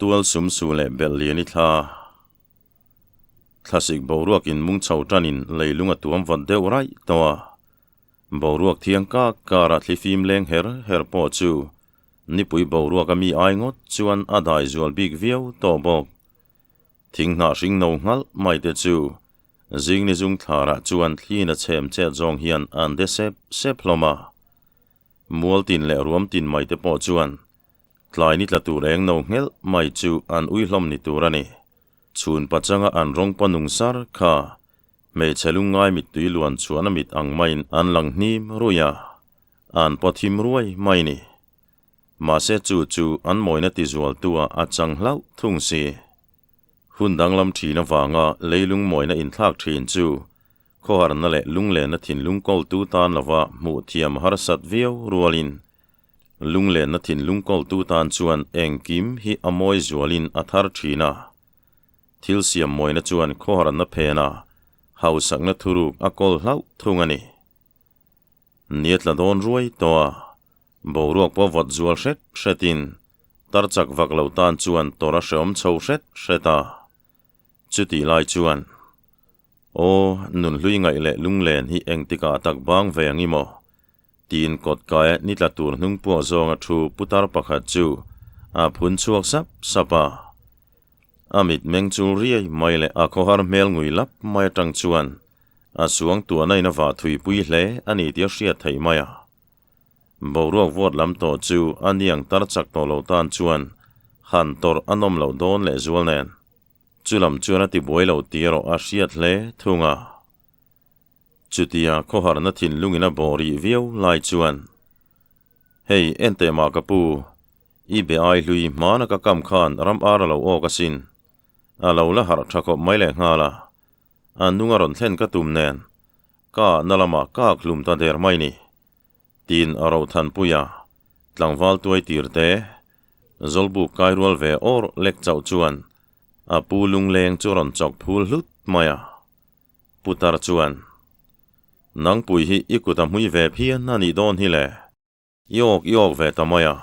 Tual sum su leh belh lian i thla. Thlasik boruak in mung chho tanin leilung a tuam vawt deuh raih tawh a. Boruak thiang kak kara thlifim leng her her pawh chu nipui boruak a mi ai ngawt chuan a dai zual bik viau tawh bawk. Thing hnah hring no nghalh mai te chu zing ni zung thlarah chuan thlin a chhem chet zawng hian an de sep sep hlawm a. Mual tin leh ruam tin mai te pawh chuan tlai ni tla tur eng no nghelh mai chu an ui hlawm ni tur a ni. Chhun pachanga an rawng pa nung sar kha hmeichhe lungngai mittui luan chhuan a mit ang maiin an lang hnim ruih a, an paw thim ruai mai ni. Mahse chu chu an mawina tizualtua a chang hlauh thung si. Hun danglam thin avanga leilung mawina inthlak thin chu khawharna leh lunglenna thinlung kawltu tan lova hmuh thiam harsat viau rualin lunglenna thinlung kawltu tan chuan engkim hi a mawi zualin a thar thin a. Thil siam mawina chuan khawharna phena hausakna thuruk a kawl hlauh thung a ni. Ni a tla dawn ruai tawh a, boruak pawh vawt zual hret hretin tar chak vak lo tan chuan tawrh a hreawm chho hret hret a. Chutih lai chuan, Aw, nunhlui ngaih leh lunglen hi engtikah tak bang ve ang i maw? Tiin kawt kai ni tla tur hnung puah zawnga thu putar pakhat chu a phun chhuak sap sap a. A mit meng chul riai mai leh a khawhar hmel ngui lap mai atang chuan a suang tuahna in a vah thui pui hle a ni tih a hriat theih mai a. Boruak vawt lam tawh chu a niang tar chak tawh lo tan chuan han tawrh a nawm loh dawn leh zual nen. Chu lam chuan a ti buai lo tih erawh a hriat hle thung a. Chutia khawharna thinlungin a bawh rih viau lai chuan, Hei, enteh mah ka pu, i be ai hlui hmana ka kam khan ram ar a lo awk asin. A lo la harh tha khawp mai leh nghal a, a nung a rawn thlen ka tum nen, ka na lamah kak hlum ta der mai ni. Tiin a ro thanpui a, tlangval tuai tir te, Zawlbuk kai rual ve awr lek chauh chuan a pu lungleng chu a rawn chawk phul hlut mai a. Putar chuan, Nangpui hi i kut a hmui ve phian a nih dawn hi le, i awk i awk ve ta mai a,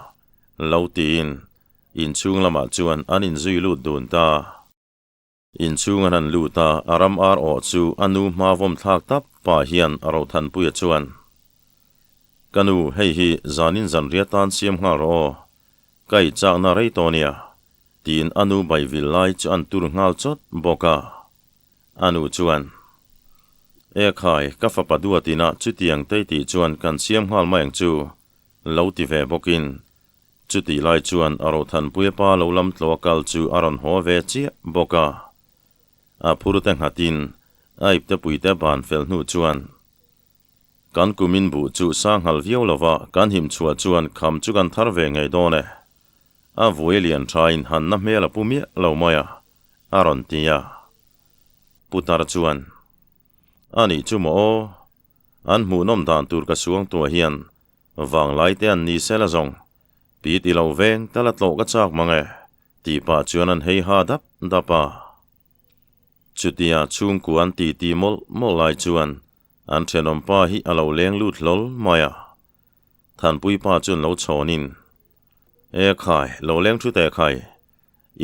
lo tiin inchhung lamah chuan an inzui lut dun ta. Inchhung an han lut a, a ram ar awh chu a nu hma vawm thlak tap pah hian a Rothanpuia chuan, Ka nu, hei hi zanin zanriah tan siam nghal rawh aw, ka ei chakna rei tawh nia, tiin a nu baivil lai chu an tur nghal chawt bawk a. A nu chuan, E khai, ka fapa duatin a chutiang tei tih chuan kan siam nghal mai ang chu, lo ti ve bawkin. Chutih lai chuan a Rothanpuia pa lo lam tlaw a kal chu a rawn haw ve chiah bawk a. A phur te nghatin a ipte puite ban fel hnu chuan, Kan kumin buh chu sanghal viau lova kan him chhuah chuan kham chu kan thar ve ngei dawn e. A vui lian thain hanna hmel a pu miah lo mai a. A rawn ti a. Putar chuan, A nih chu maw aw? An hmuhnawm dan tur ka suang tuah hian vanglai te an ni sela zawng. Pi ti lo veng tal a tlawh ka chak mang e, tih pah chuan an hei ha dap dap a. Chutia chhungkua an ti ti mawlh mawlh lai chuan an thenawm pa hi a lo leng lut hlawl mai a. Thanpui pa chuan lo chhawnin, E khai, lo leng thu teh khai.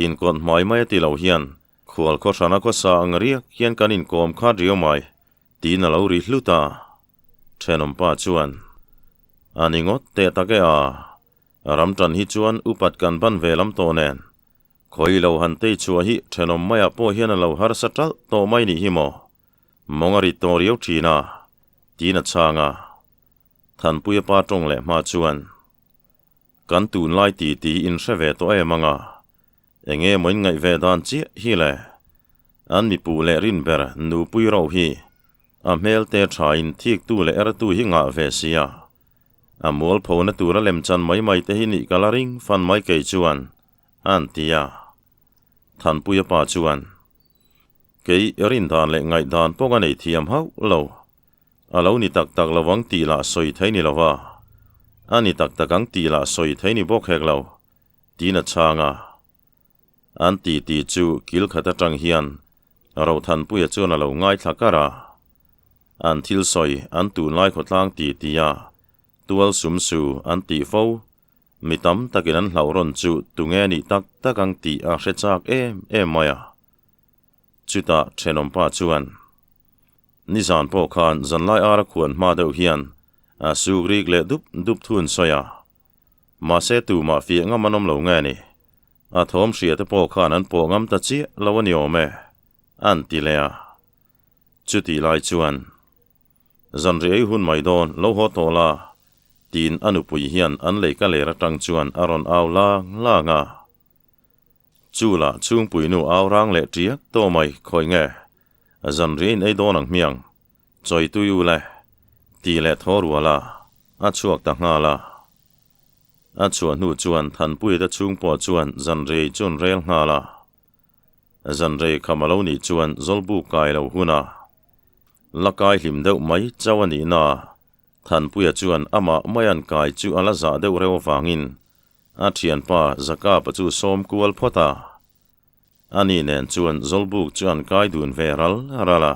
Inkawt hmai mai a ti lo hian khual khaw hrana khaw sa ang riak hian kan inkawm khat riau mai, tiin a lo ri hlut a. Thenawmpa chuan, A ni ngawt teh tak e a, ram tan hi chuan upat kan ban ve lam tawh nen, khawi lo han tei chhuah hi thenawm maiah pawh hian a lo harsa talh tawh mai nih hi maw, mawng a rit tawh riau thin a, tiin a chhang a. Thanpuia pa tawng leh hma chuan, Kan tunlai ti ti in hre ve tawh em anga, enge maw in ngaih ve dan chiah hi le? An mipu leh rin ber nupui ro hi a hmel te tha in thik tu leh er tu hi ngah ve sia, a mualpho na tur a lem chan mai mai te hi nih ka la ring fan mai kei chuan an ti a. Thanpuia pa chuan, Kei rin dan leh ngaih dan pawh ka nei thiam hauh lo. A lo ni tak tak lo ang tih lah sawi thei ni lova, a ni tak tak ang tih lah sawi thei ni bawk hek lo, tiin a chhang a. An ti ti chu kil khat atang hian Rothanpuia chuan a lo ngaithla kar a. An thil sawi an tunlai khawtlang ti ti a, tual sum su an tih fo. Mi tam takin an hlauh rawn chu tunge nih tak tak ang tih a hre chak em em mai a. Chutah thenawmpa chuan, Nizan pawh khan zanlai ara khuan hma deuh hian a suk rik leh dup dup thu an sawi a. Mahse tumah fiah ngam an awm lo nge ni? A thawm hria te pawh khan an pawh ngam ta chiah lo a ni awm e, an ti leh a. Chutih lai chuan, Zanriah ei hun mai dawn lo haw tawh la, tiin a nupui hian an lei ka ler atang chuan a rawn au lang lang a. Chu lah chhungpuinu au rang leh tiak tawh mai khawi nge, zanriah in ei dawn ang hmiang, chawi tui u le, ti leh thaw rual a, a chhuak ta nghal a. A chhuah hnu chuan Thanpuiate chhung pawh chuan zanriah chu an rel nghal a. Zanrei kham a lo nih chuan Zawlbuk kai lo hun a la kai hlim deuh mai chauh a nih na. Thanpuia chuan amah mai an kai chu a la zah deuh reuh avangin a thianpa Zakapa chu sawm kual phawt a. Ani nen chuan Zawlbuk chu an kai dun ve ral ral a.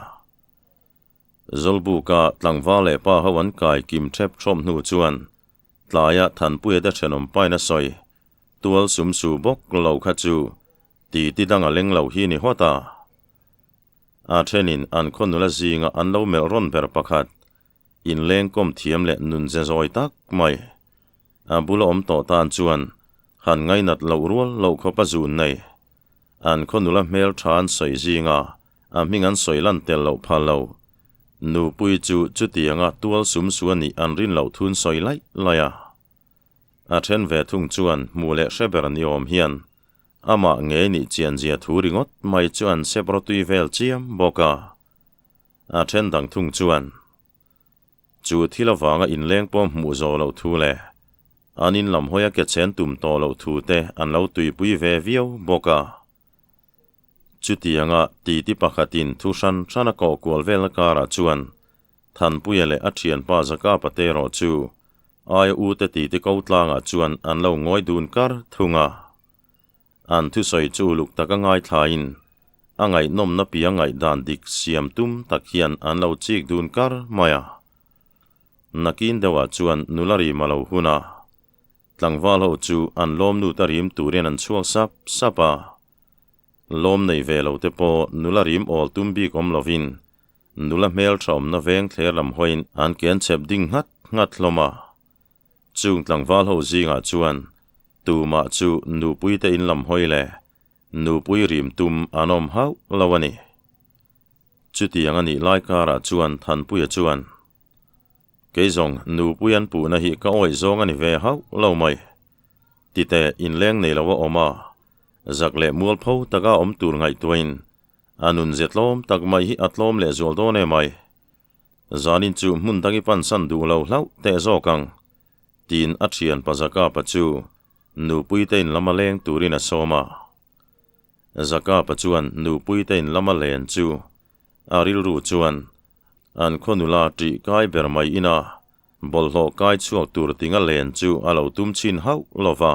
Zawlbuka tlangval leh pa ho an kai kim thep thawm hnu chuan tlaia Thanpuia te thenawm pain a sawi Tual sum su bawk lo kha chu ti ti dang a leng lo hi ni hawt a. A thenin an khaw nula zinga an lo melh rawn ber pakhat, inleng kawm thiam leh nun ze zawi tak mai. A bula awm tawh tan chuan han ngainat loh rual loh khawp a zun nei. An khaw nula hmel tha an sawi zinga a hming an sawi lan tel loh phal lo. Nupui chu chutianga tual sum su a nih an rin loh thun sawi laih laih a. A then ve thung chuan hmuh leh hre ber ni awm hian amah ngei nih chian zia thu ringawt mai chu an sep rawtui vel chiam bawk a. A then dang thung chuan chu thil avanga inleng pawm hmuh zawh loh thu leh an in lam hawi a ke chen tum tawh loh thu te an lo tuipui ve viau bawk a. Chutianga titi pakhatin thu hran hran a kawh kual velna karah chuan Thanpuia leh a thianpa Zakapa te erawh chu aia u te titi ko tlangah chuan an lo ngawi dun kar thung a. An thusawi chu uluk taka ngaithlain a ngaihnawmna pia ngaihdan dik siam tum tak hian an lo chik dun kar mai a. Nakin deuhah chuan nula rim a lo hun a, tlangval ho chu an lawmnu ta rim turin an chhuak sap sap a. Lawm nei ve lo te pawh nula rim awl tum bik awm lovin Nula hmeltha awmna veng thler lam hawiin an ke an chhep ding nghat nghat hlawm a. Chung tlangval ho zingah chuan tumah chu nupui te in lam hawi leh nupui rim tum an awm hauh lo a ni. Chutiang a nih lai karah chuan Thanpuia chuan, Kei zawng nupui an puhna hi ka awih zawng a ni ve hauh lo mai. Titeh inleng nei lo a awm a, zak leh mualpho taka awm tur ngaihtuahin A nun ze tlawm tak mai hi a tlawm leh zual dawn em ai. Zanin chu hmun dang i pansan duh lo hlauh teh zawk ang, tiin a thian pa Zakapa chu nupuite in lama leng turin a sawm a. Zakapa chuan nupuite in lama len chu a rilru chuan an khaw nula ṭih kai ber mai ina bawlhhlawh kai chhuak tur tinga len chu a lo tum chhin hauh lo va.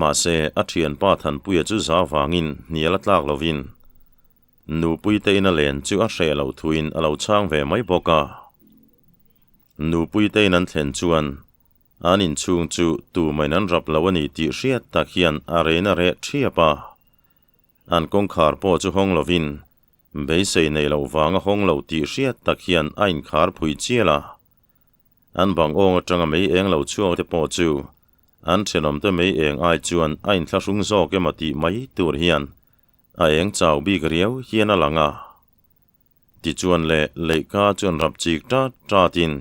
Mahse, a thianpa Thanpuia chu za vangin hnial a tlak lovin Nupuite ina len chu a hreh loh thuin a lo chhang ve mai bawk a. Nupuite in an thlen chuan an inchhung chu tumain an rap lo a ni tih hriat tak hian a rein a reh thiap a. An kawngkhar pawh chu hawng lovin beisei nei loh vanga hawng lo tih hriat tak hian a inkhar phui chial a. An bang awng atanga mei eng lo chhuak te pawh chu an thenawm te mei eng ai chuan a inthlahrung zawk emaw tih mai tur hian a eng chau bik riau hian a lang a. Tichuan le leihka chuan rap chik tat tatin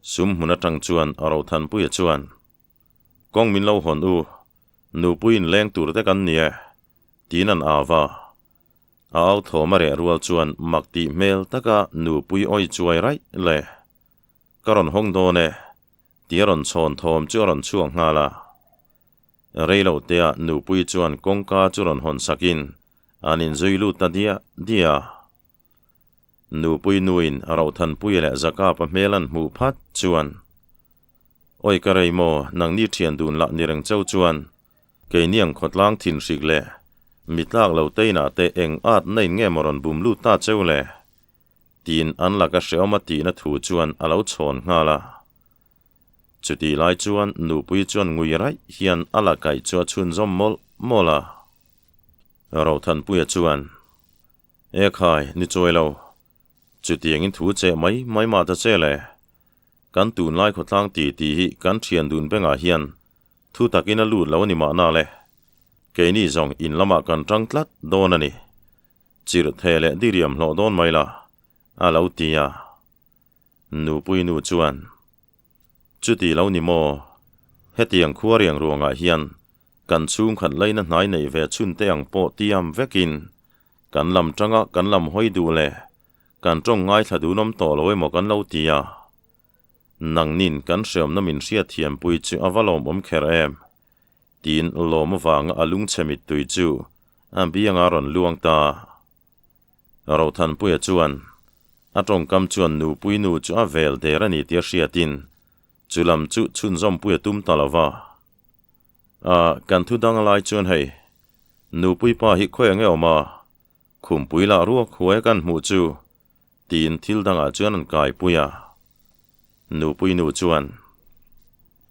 sum hmun atang chuan a Rothanpuia chuan, Kawng min lo hawn u, nupui inleng tur te kan ni e, tiin an au va. A au thawm a reh rual chuan mak tih hmel taka nupui awi chuai raih le. Ka rawn hawng dawn e, tih a rawn chhawn thawm chu a rawn chhuak nghal a. Rei lo tea nupui chuan kawngka chu rawn hawn sakin an inzui lut ta diah diah a. Nupui nuin Rohthanpuia leh Zakapa hmel an hmuh phat chuan, Awi ka rei maw, nangni thian dun lah ni reng cheu chuan keini ang khawtlang thinhrik leh mitlak lo teinah te eng at na in nge maw rawn bum lut ta cheu le? Tiin an laka hrehawm a tihna thu chuan a lo chhawn nghal a. Chutih lai chuan nupui chuan ngui raih hian a la kaih chu a chhunzawm mawlh mawlh a. Rothanpuia chuan, E khai, ni chawi lo. Chutiangin thu che mai mai mah ta che le. Kan tunlai khawtlang ti tih hi kan thian dun bengah hian thu takin a lut lo a ni mahna le. Keini zawng in lamah kan tang tlat dawn a ni. Chirh theh leh diriam hlawh dawn mai la, a lo ti a. Nupui nu chuan, Chuti lo ni maw? Hetiang khua riang ruangah hian kan chhungkhat laina hnai neih ve chhun te ang pawh tiam vekin kan lam tanga kan lam hawi duh leh kan tawng ngaithla dunawm tawh lo emaw kan lo ti a. Nangnin kan hreawmna min hriatthiampui chu a va lawmawm kher em? Tiin lawm avanga a lungchhe mittui chu a bianga rawn luang ta. Rothanpuia chuan a tawngkam chuan nupui nu chu a vel der a ni tia hriatin chu lam chu chhunzawmpui a tum ta lo va. A, kan thu dang lai chuan hei, nupui pa hi khawi ang e awm a, khumpui lah ruak huai kan hmuh chu, tiin thil dangah chuan an kaipui a. Nupui nu chuan,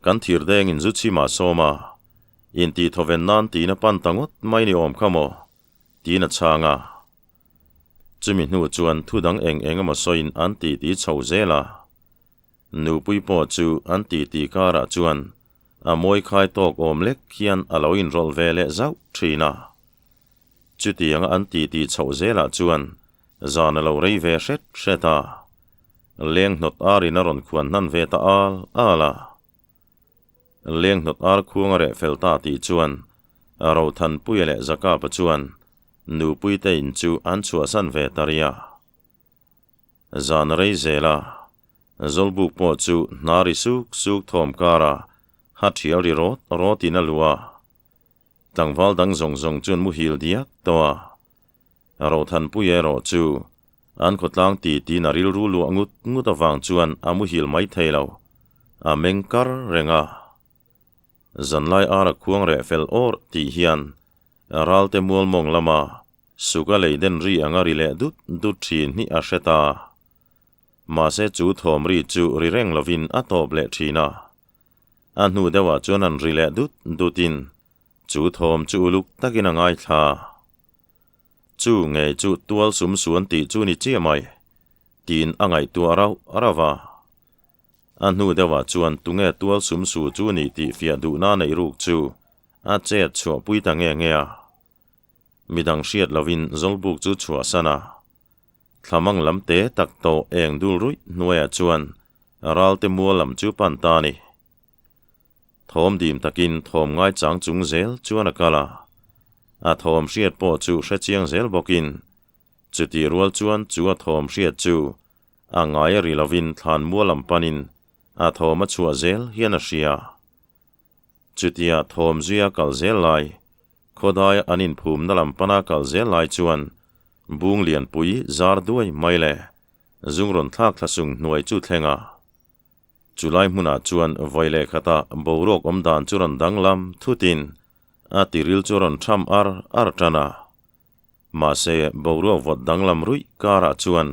Kan thir dengin zu chhimah sawm a, intihthawven nan tiin a pan ta ngawt mai ni awm kha maw? Tiin a chhang a. Chumi hnu chuan thu dang eng eng emaw sawiin an titi chho zel a. Nupui pawh chu an titi karah chuan a mawi khai tawk awm lek hian a lo inrawlh ve leh zauh thin a. Chutianga an titi chhoh zelah chuan zan a lo rei ve hret hret a. Leng hnawt arin a rawn khuan hnan ve ta al al a. Leng hnawt ar khuang a reh fel ta tih chuan Rothanpuia leh Zakapa chuan nupuite in chu an chhuahsan ve ta rih a. Zan rei zel a, Zawlbuk pawh chu hna ri suk suk thawm kara ha thial ri rawt rawtin a luh a. Tlangval dang zawng zawng chuan muhil diak tawh a. Rothanpuia erawh chu an khawtlang ti tiin a rilru luah ngut ngut avang chuan a muhil mai thei lo. A meng kar reng a. Zanlai ara khuang reh fel awrh tih hian ralte mual mawng lama suka lei den ri anga ri leh dut dut thin hi a hre ta. Mahse chu thawm ri chu ri reng lovin a tawp leh thin a. A hnu deuhah chuan an ri leh dut dutin chu thawm chu uluk takin a ngaithla. Chu ngei chu tual sum suan tih chu ni chiah mai, tiin a ngaihtuah rauh rauh a. A hnu deuhah chuan tunge tual sum su chu ni tih fiah duhna neih ruk chu a chet chhuahpui ta nge nge a. Midang hriat lovin Zawlbuk chu chhuahsan a. Thlamang lam te tak tawh eng dul ruih hnuaiah chuan ralte mual lam chu pan ta a ni. Thawm dim takin thawm ngaichang chung zel chuan a kal a, a thawm hriat pawh chu hre chiang zel bawkin chutih rual chuan chu a thawm hriat chu a ngai a ri lovin thlan mual lam panin a thawm a chhuah zel hian a hria. Chutia thawm zuia kal zel lai, khawdaia an inphumna lam pana kal zel lai chuan bung lianpui zar duai mai leh zung rawn thlak thla sung hnuai chu thleng a. Chulai hmunah chuan vawi leh khata boruak awm dan chu rawn danglam thutin a tiril chu rawn tham ar ar tan a. Mahse, boruak vawt danglam ruih karah chuan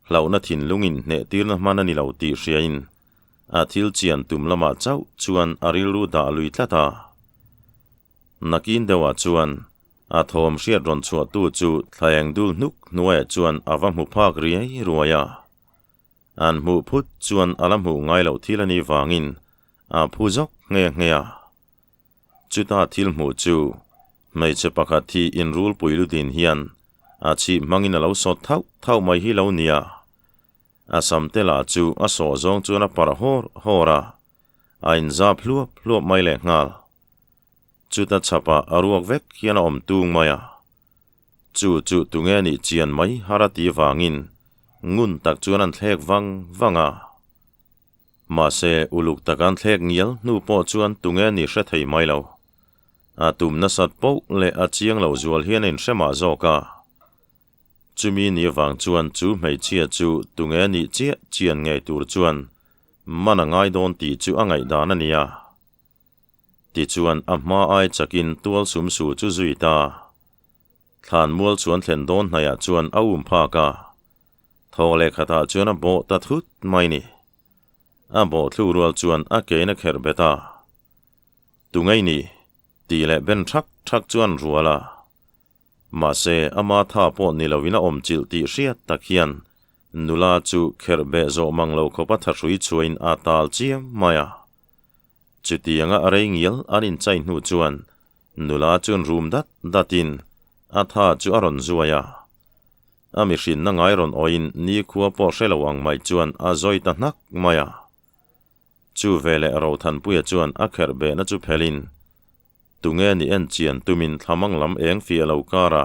hlauhna thinlungin hnehtirna hman a ni lo tih hriain a thil chian tum lamah chauh chuan a rilru dah lui tlat a. Nakin deuhah chuan a thawm hriat rawn chhuahtu chu thlaeng dul hnuk hnuaiah chuan a va hmu phak riai ruai a. An hmuh phut chuan a la hmuh ngai loh thil a nih vangin a phu zawk nghe nghe a. Chuta thil hmuh chu hmeichhe pakhat hi inrulpui ludin hian a chhip hmangin a lo sawt thauh thauh mai hi lo nia. A samte lah chu a sawh zawng chuan a parh hawr hawr a, a inzap hluap hluap mai lehnghal. Chuta chhapah a ruak vek hian a awm tung mai a. Chu chu tunge nih chian mai har a ti vangin ngun tak chuan an thlek vang vang a. Mahse, uluk tak an thlek ngial hnu pawh chuan tunge nih hre thei mai lo. A tum nasat poh leh a chiang lo zual hian a inhre mah zawk a. Chumi ni avang chuan chu hmeichhia chu tunge nih chiah chian ngei tur chuan man a ngai dawn tih chu a ngaihdan a ni a. Tichuan a hma ai chakin tual sum su chu zui ta. Thlan mual chuan thlen dawn hnaiah chuan a um phak a, thawk leh khatah chuan a bawh ta thut mai ni. A bawhthlu rual chuan a kein a kherh bet a. Tungei ni? tih leh ben thak thak chuan rual a. Mahse, ama tha pawh ni loin a awm chilh tih hriat tak hian nula chu kherh beh zawh mang lo khawpa thahrui chhuain a tal chiam mai a. Chutianga a rei ngial an inchai hnu chuan nula chuan rum dat datin a tha chu a rawn zuai a. A mihrinna ngai rawn awiin nikhua pawh hre lo ang mai chuan a zawi ta hnak mai a. Chu veleh Rothanpuia chuan a kherh behna chu phelin, Tunge ni en chian tumin thlamang lam eng fiah lo kara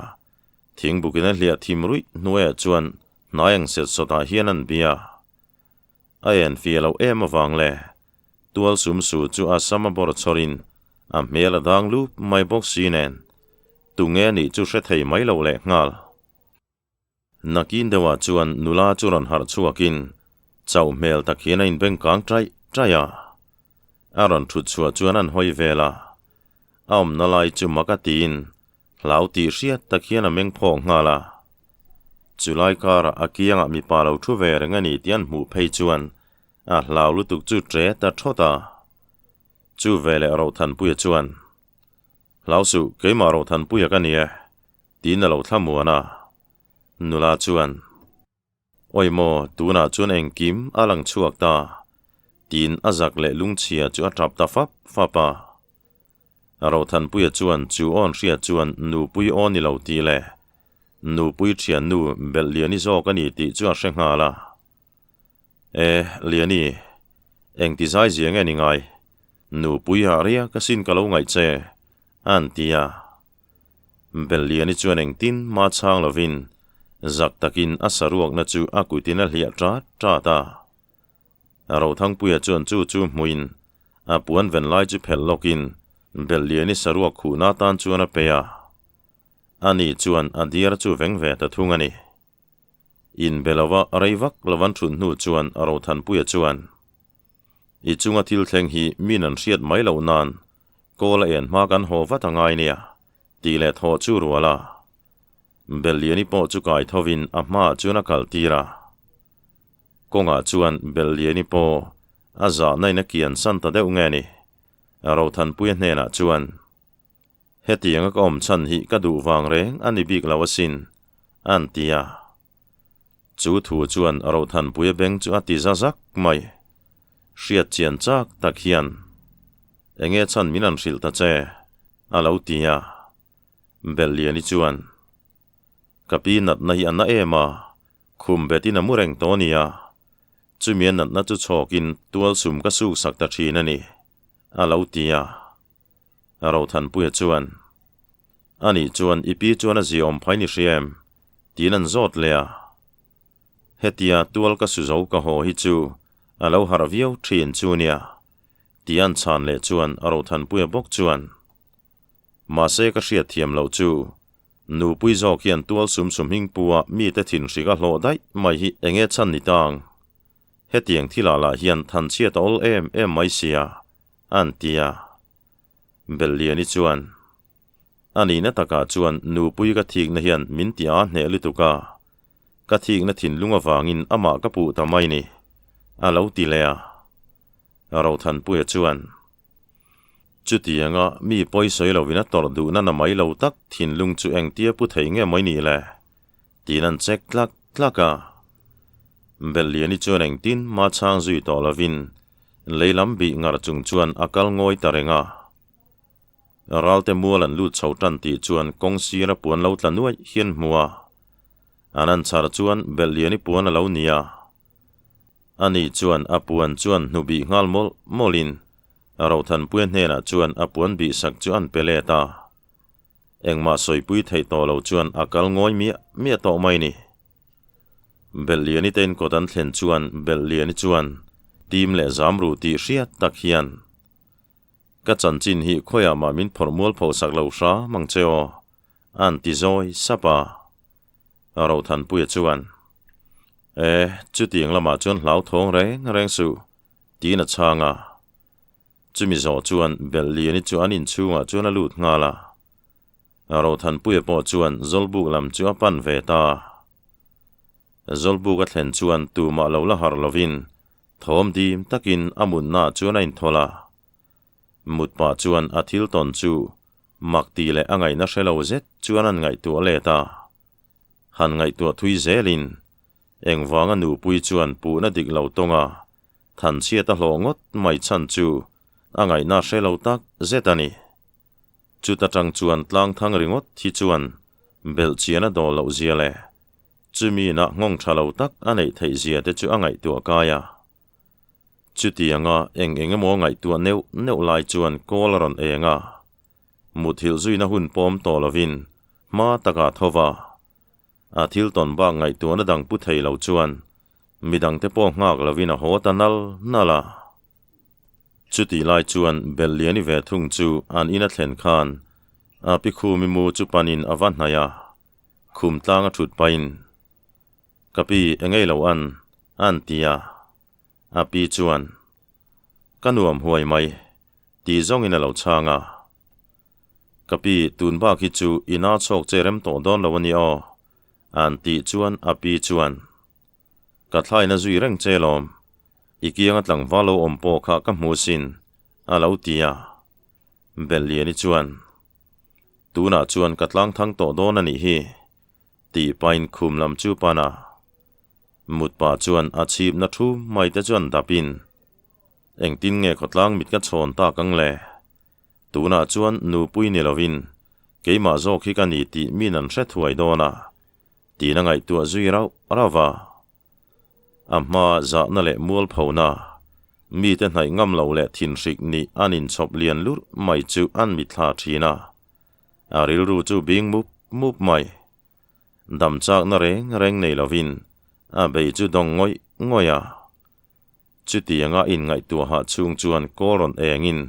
thingbukin a hliah thim ruih hnuaiah chuan hnai ang set sawtah hian an bia. A en fiah loh em avang le tual sum su chu a sama bawr chhawrin a hmel a dang lup mai bawk si nen tunge nih chu hre thei mai lo leh nghal. Nakin deuhah chuan nula chu rawn harh chhuakin chauh hmel tak hian a inbeng kang taih taih a. A rawn thut chhuah chuan an hawi vel a, a awmna lai chu mak a tiin hlau tih hriat tak hian a meng phawk nghal a. Chulai karah a kiangah mipa lo thu ve reng a ni tih an hmuh phei chuan a hlau lutuk chu ṭe ta ṭhawt a. Chu veleh Rohtanpuia chuan, Hlau suh, keimah Rohtanpuia ka ni e, tiin a lo thlamuan a. Nula chuan, Awi maw, tunah chuan engkim a lang chhuak ta, tiin a zak leh lungchhia chu a tap ta fap fap a. Rothanpuia chuan chu awn hria chuan nupui aw ni lo tih leh nupui thiannu belh Liani zawk a ni tih chu a hre nghal a. E, Liani, engti zai zia nge ni ngai? Nupui ah riak asin ka lo ngaih che, a an ti a. Belliani chuan engtin ma chhang lovin zak takin a saruakna chu a kutin a hliah ṭat ṭat a. Rothangpuia chuan chu chu hmuin a puan ven lai chu phelh lawkin Belliani saruak khuhna atan chuan a pe a. Ani chuan a diar chu veng ve ta thung a ni. Inbe lova rei vak lo an thut hnu chuan Rothanpuia chuan, I chunga thil thleng hi min an hriat mai loh nan Kawl a en hma kan haw vat a ngai nia, tih leh thaw chu rual a. Belliani pawh chu kai thovin a hmaah chuan a kal tir a. Kawngah chuan Belliani pawh a zahna in a kian san ta deuh nge ni? Rothanpuia hnenah chuan, Hetianga ka awm chhan hi ka duh vang reng a ni bik lo asin, an ti a. Chu thu chuan Rothanpuia beng chu a ti za zak mai. Hriat chian chak tak hian, Enge chhan min an hrilh ta che? a lo ti a. Belhliani chuan, Ka pi natna hi a na em a, khum betin a mu reng tawh a nia. Chumi a natna chu chhawkin tual sum ka suksak ta thin a ni, a lo ti a. Rothanpuia chuan, Anih chuan i pi chuan a ziaawm phai ni hria em? tiin an zawt leh a. Hetia tual ka su zo ka haw hi chu a lo harh viau thin chu nia, tia an chhan leh chuan Rothanpuia bawk chuan, Mahse ka hriat thiam loh chu, nupui zawk hian tual sum sum hming pua mite thin hrik a hlawh daih mai hi enge chhan ni tang? Hetiang thilah lah hian thanchhiat a awl em em mai sia, an ti a. Belhliani chuan, A nihna takah chuan nupui ka thikna hian min ti a hneh lutuk a, ka thikna thinlung avangin amah ka puh ta mai ni, a lo ti leh a. Rothanpuia chuan, Chutianga mi pawi sawi lovin a tawrh duhna na mai lo tak thinlung chu engtia pu thei nge mai ni le? tiin an check tlak tlak a. Belhliani chuan engtin mah chhang zui tawh lovin lei lam bih ngar chung chuan a kal ngawi ta reng a. Ralte mual an lut chho tan tih chuan kawng sira puan lo tla nuaih hian hmu a. An an chhar chuan Belhliani puan a lo ni a. Ani chuan a puan chuan hnu bih nghal mawlh mawlhin Rothanpuia hnenah chuan a puan bih sak chu an pe let a. Engmah sawipui theih tawh lo chuan a kal ngawi miah miah tawh mai ni. Belhliani te inkawt an thlen chuan Belhliani chuan tim leh zam ruh tih hriat tak hian, Ka chanchin hi khawiah mah min phawrh mual pho sak lo hram ang che aw, a an ti zawi sap a. Rothanpuia chuan, E, chutiang lamah chuan hlauthawng reng reng suh, tiin a chhang a. Chumi zawh chuan Belhliani chu an inchhungah chuan a lut nghal a. Rothanpuia pawh chuan Zawlbuk lam chu a pan ve ta. Zawlbuk a thlen chuan tumah lo la harh lovin. Thawm dim takin a mutna chuan a inthawlh a. Mut pah chuan a thil tawn chu mak tih leh a ngaihna hre lo zet chuan an ngaihtuah let a. Han ngaihtuah thui zelin engvanga nupui chuan puhna dik lo tawnga thanchhiat a hlawh ngawt mai chhan chu a ngaihna hre lo tak zet a ni. Chuta tang chuan tlang thang ringawt hi chuan belh chian a dawl loh zia leh chumi inah nghawng tha lo tak a neih theih zia te chu a ngaihtuah kai a. Chutianga eng eng emaw ngaihtuah neuh neuh lai chuan kawl a rawn eng a. Muthilh zuina hun pawm tawh lovin hma takah tho va. A thil tawn bak ngaihtuahna dang pu thei lo chuan midangte pawh nghak lovin a haw ta nal nal a. Chutih lai chuan Belliani ve thung chu an in a thlen khan a pi khumi mu chu panin a va hnaih a, khum tlang a thut pahin, Ka pi, engei lo an, an ti a. A pi chuan, Ka nuam huai mai, tih zawngin a lo chhang a. Ka pi, tun bak hi chu i na chhawk che rem tawh dawn lo a ni aw, an tih chuan a pi chuan, Ka thlaina zui reng che lawm, i kianga tlangval lo awm pawh kha ka hmu sin, a lo ti a. Belliani chuan, Tunah chuan ka tlang thang tawh dawn a nih hi, tih pahin khum lam chu pan a. Mut pah chuan a chhipna thu mai te chuan dapin, Engtin nge khawtlang mit ka chhawn tak ang le? Tunah chuan nupui ni lovin keimah zawk hi ka ni tih min an hre thuai dawn a, tiin a ngaihtuah zui rauh rauh a. A hma zahna leh mualphona, mite hnaih ngam lo leh thinhrik nih an inchhawp lian lurh mai chu an mitthla thin a. A rilru chu bing mup mup mai. Dam chakna reng reng nei lovin a bei chu dawng ngawih ngawih a. Chutianga inngaihtuahah chhung chuan kawl rawn engin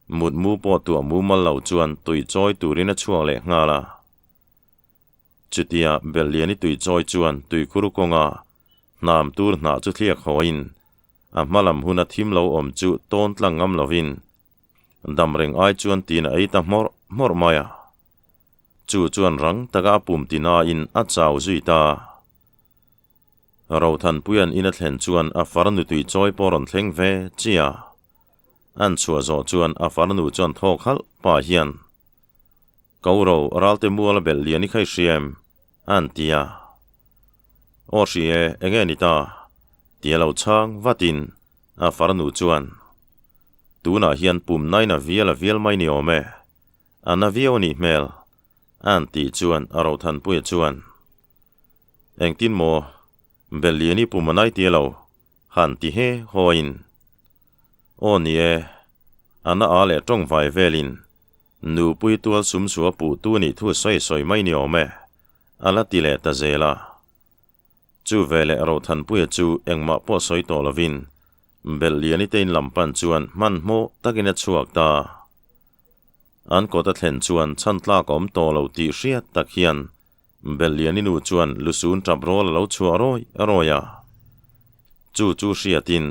mutmu pawh tuah mumal lo chuan tui chawi turin a chhuak leh nghal a. Chutia Belliani tui chawi chuan tuikhur kawnga hnam tur hnah chu thliak hawiin a hmalam huna thim lo awm chu tawn tlang ngam lovin dam reng ai chuan tiin a ei ta hmawrh hmawrh mai a. Chu chuan rang taka a pum tinain a chau zui ta. Rothanpuia'n in a thlen chuan a farnu tui chawi pawh rawn thleng ve chi a. An chhuah zawh chuan a farnu chuan thawk halh pah hian, Ko ro, ralte mual a belh lian i khai hria em? an ti a. Aw hri e, enge ni ta? ti a lo chhang vatin a farnu chuan, Tunah hian pum nain a vial a vial mai ni awm e, a na viau a nih hmel, an tih chuan a Rothanpuia chuan, Engtin maw, Belliani pum a nai tia lo, han ti he hawiin. Aw ni e, a na a leh tawng vai velin nupui tual sum sua puh tu nih thu sawi sawi mai ni awm e, a la ti leh ta zel a. Chu veleh Rothanpuia chu engmah pawh sawi tawh lovin Belliani te in lam pan chuan hmanhmawh takin a chhuak ta. An kawt a thlen chuan chhan tlak a awm tawh lo tih hriat tak hian Belliani nu chuan lusun tap rawl a lo chhuah rawi rawi a. Chu chu hriatin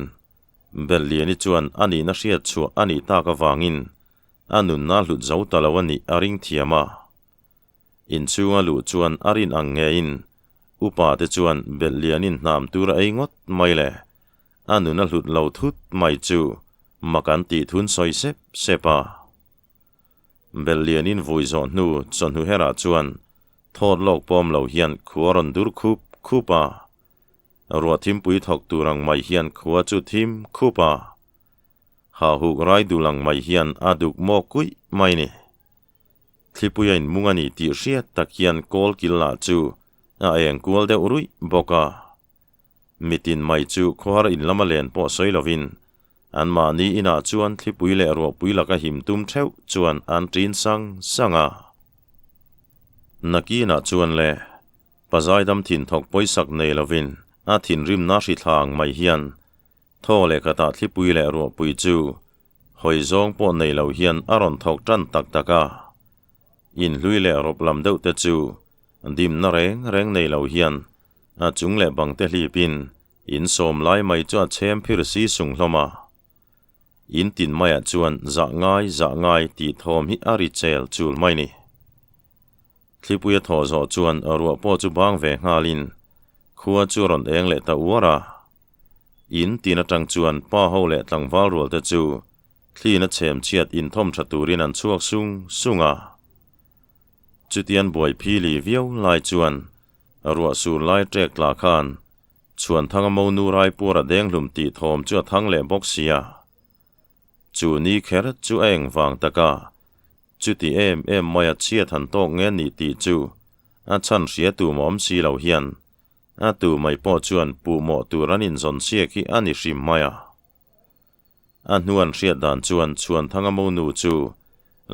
Belliani chuan a nihna hriat chhuah a nih tak avangin a nunna hlut zo ta lo a nih a ring thiam a. Inchhunga luh chuan a rin ang ngeiin upa te chuan Bellianin hnam tur a ei ngawt mai le. A nun a hlut lo thut mai chu mak an tih thun sawi sep sep a. Bellianin vui zawh hnu chawhnu herah chuan thawt lawk pawm lo hian khua rawn dur khup khup a. Ruah thimpui thawk tur ang mai hian khua chu thim khup a. Hahuk rai dul ang mai hian a duk maw kuih mai ni. Thlipui a inmung a ni tih hriat tak hian kawl kil lah chu a eng kual deuh ruih bawk a. Mitin mai chu khawhar in lama len pawh sawi lovin anmahni inah chuan thlipui leh ruahpui laka him tum theuh chuan an ṭin sang sang a. Nakinah chuan le, Pazaidam thin thawk pawisak nei lovin a thinrimna hri thla ang mai hian thaw leh khatah thlipui leh ruahpui chu hawi zawng pawh nei lo hian a rawn thawk ṭan tak tak a. Inhlui leh rawp lam deuh te chu dimna reng reng nei lo hian A chung leh bang te hlipin in sawm lai mai chu a chhem phir si sung hlawm a. In tin maiah chuan zah ngai zah ngai tih thawm hi a ri chel chul mai ni. Thlipui a thawh zawh chuan ruah pawh chu bang ve nghalin khua chu a rawn eng leh ta uar a. In tin atang chuan pa ho leh tlangval rual te chu thlin a chhem chhiat inthawm tha turin an chhuak sung sung a. Chutian buai phili viau lai chuan ruah sur lai ṭek tla khan Chhuanthanga monu Raipur a denghlum tih thawm chu a thang leh bawk sia. Chu ni kher chu a eng vang tak a, chuti em em maia chhiat han tawk nge ni tih chu a chhan hria tu mawm si lo hian a tu mai pawh chuan puhmawh tur an inzawn chhiak hi a ni hrim mai a. A hnuan hriat dan chuan Chhuanthanga monu chu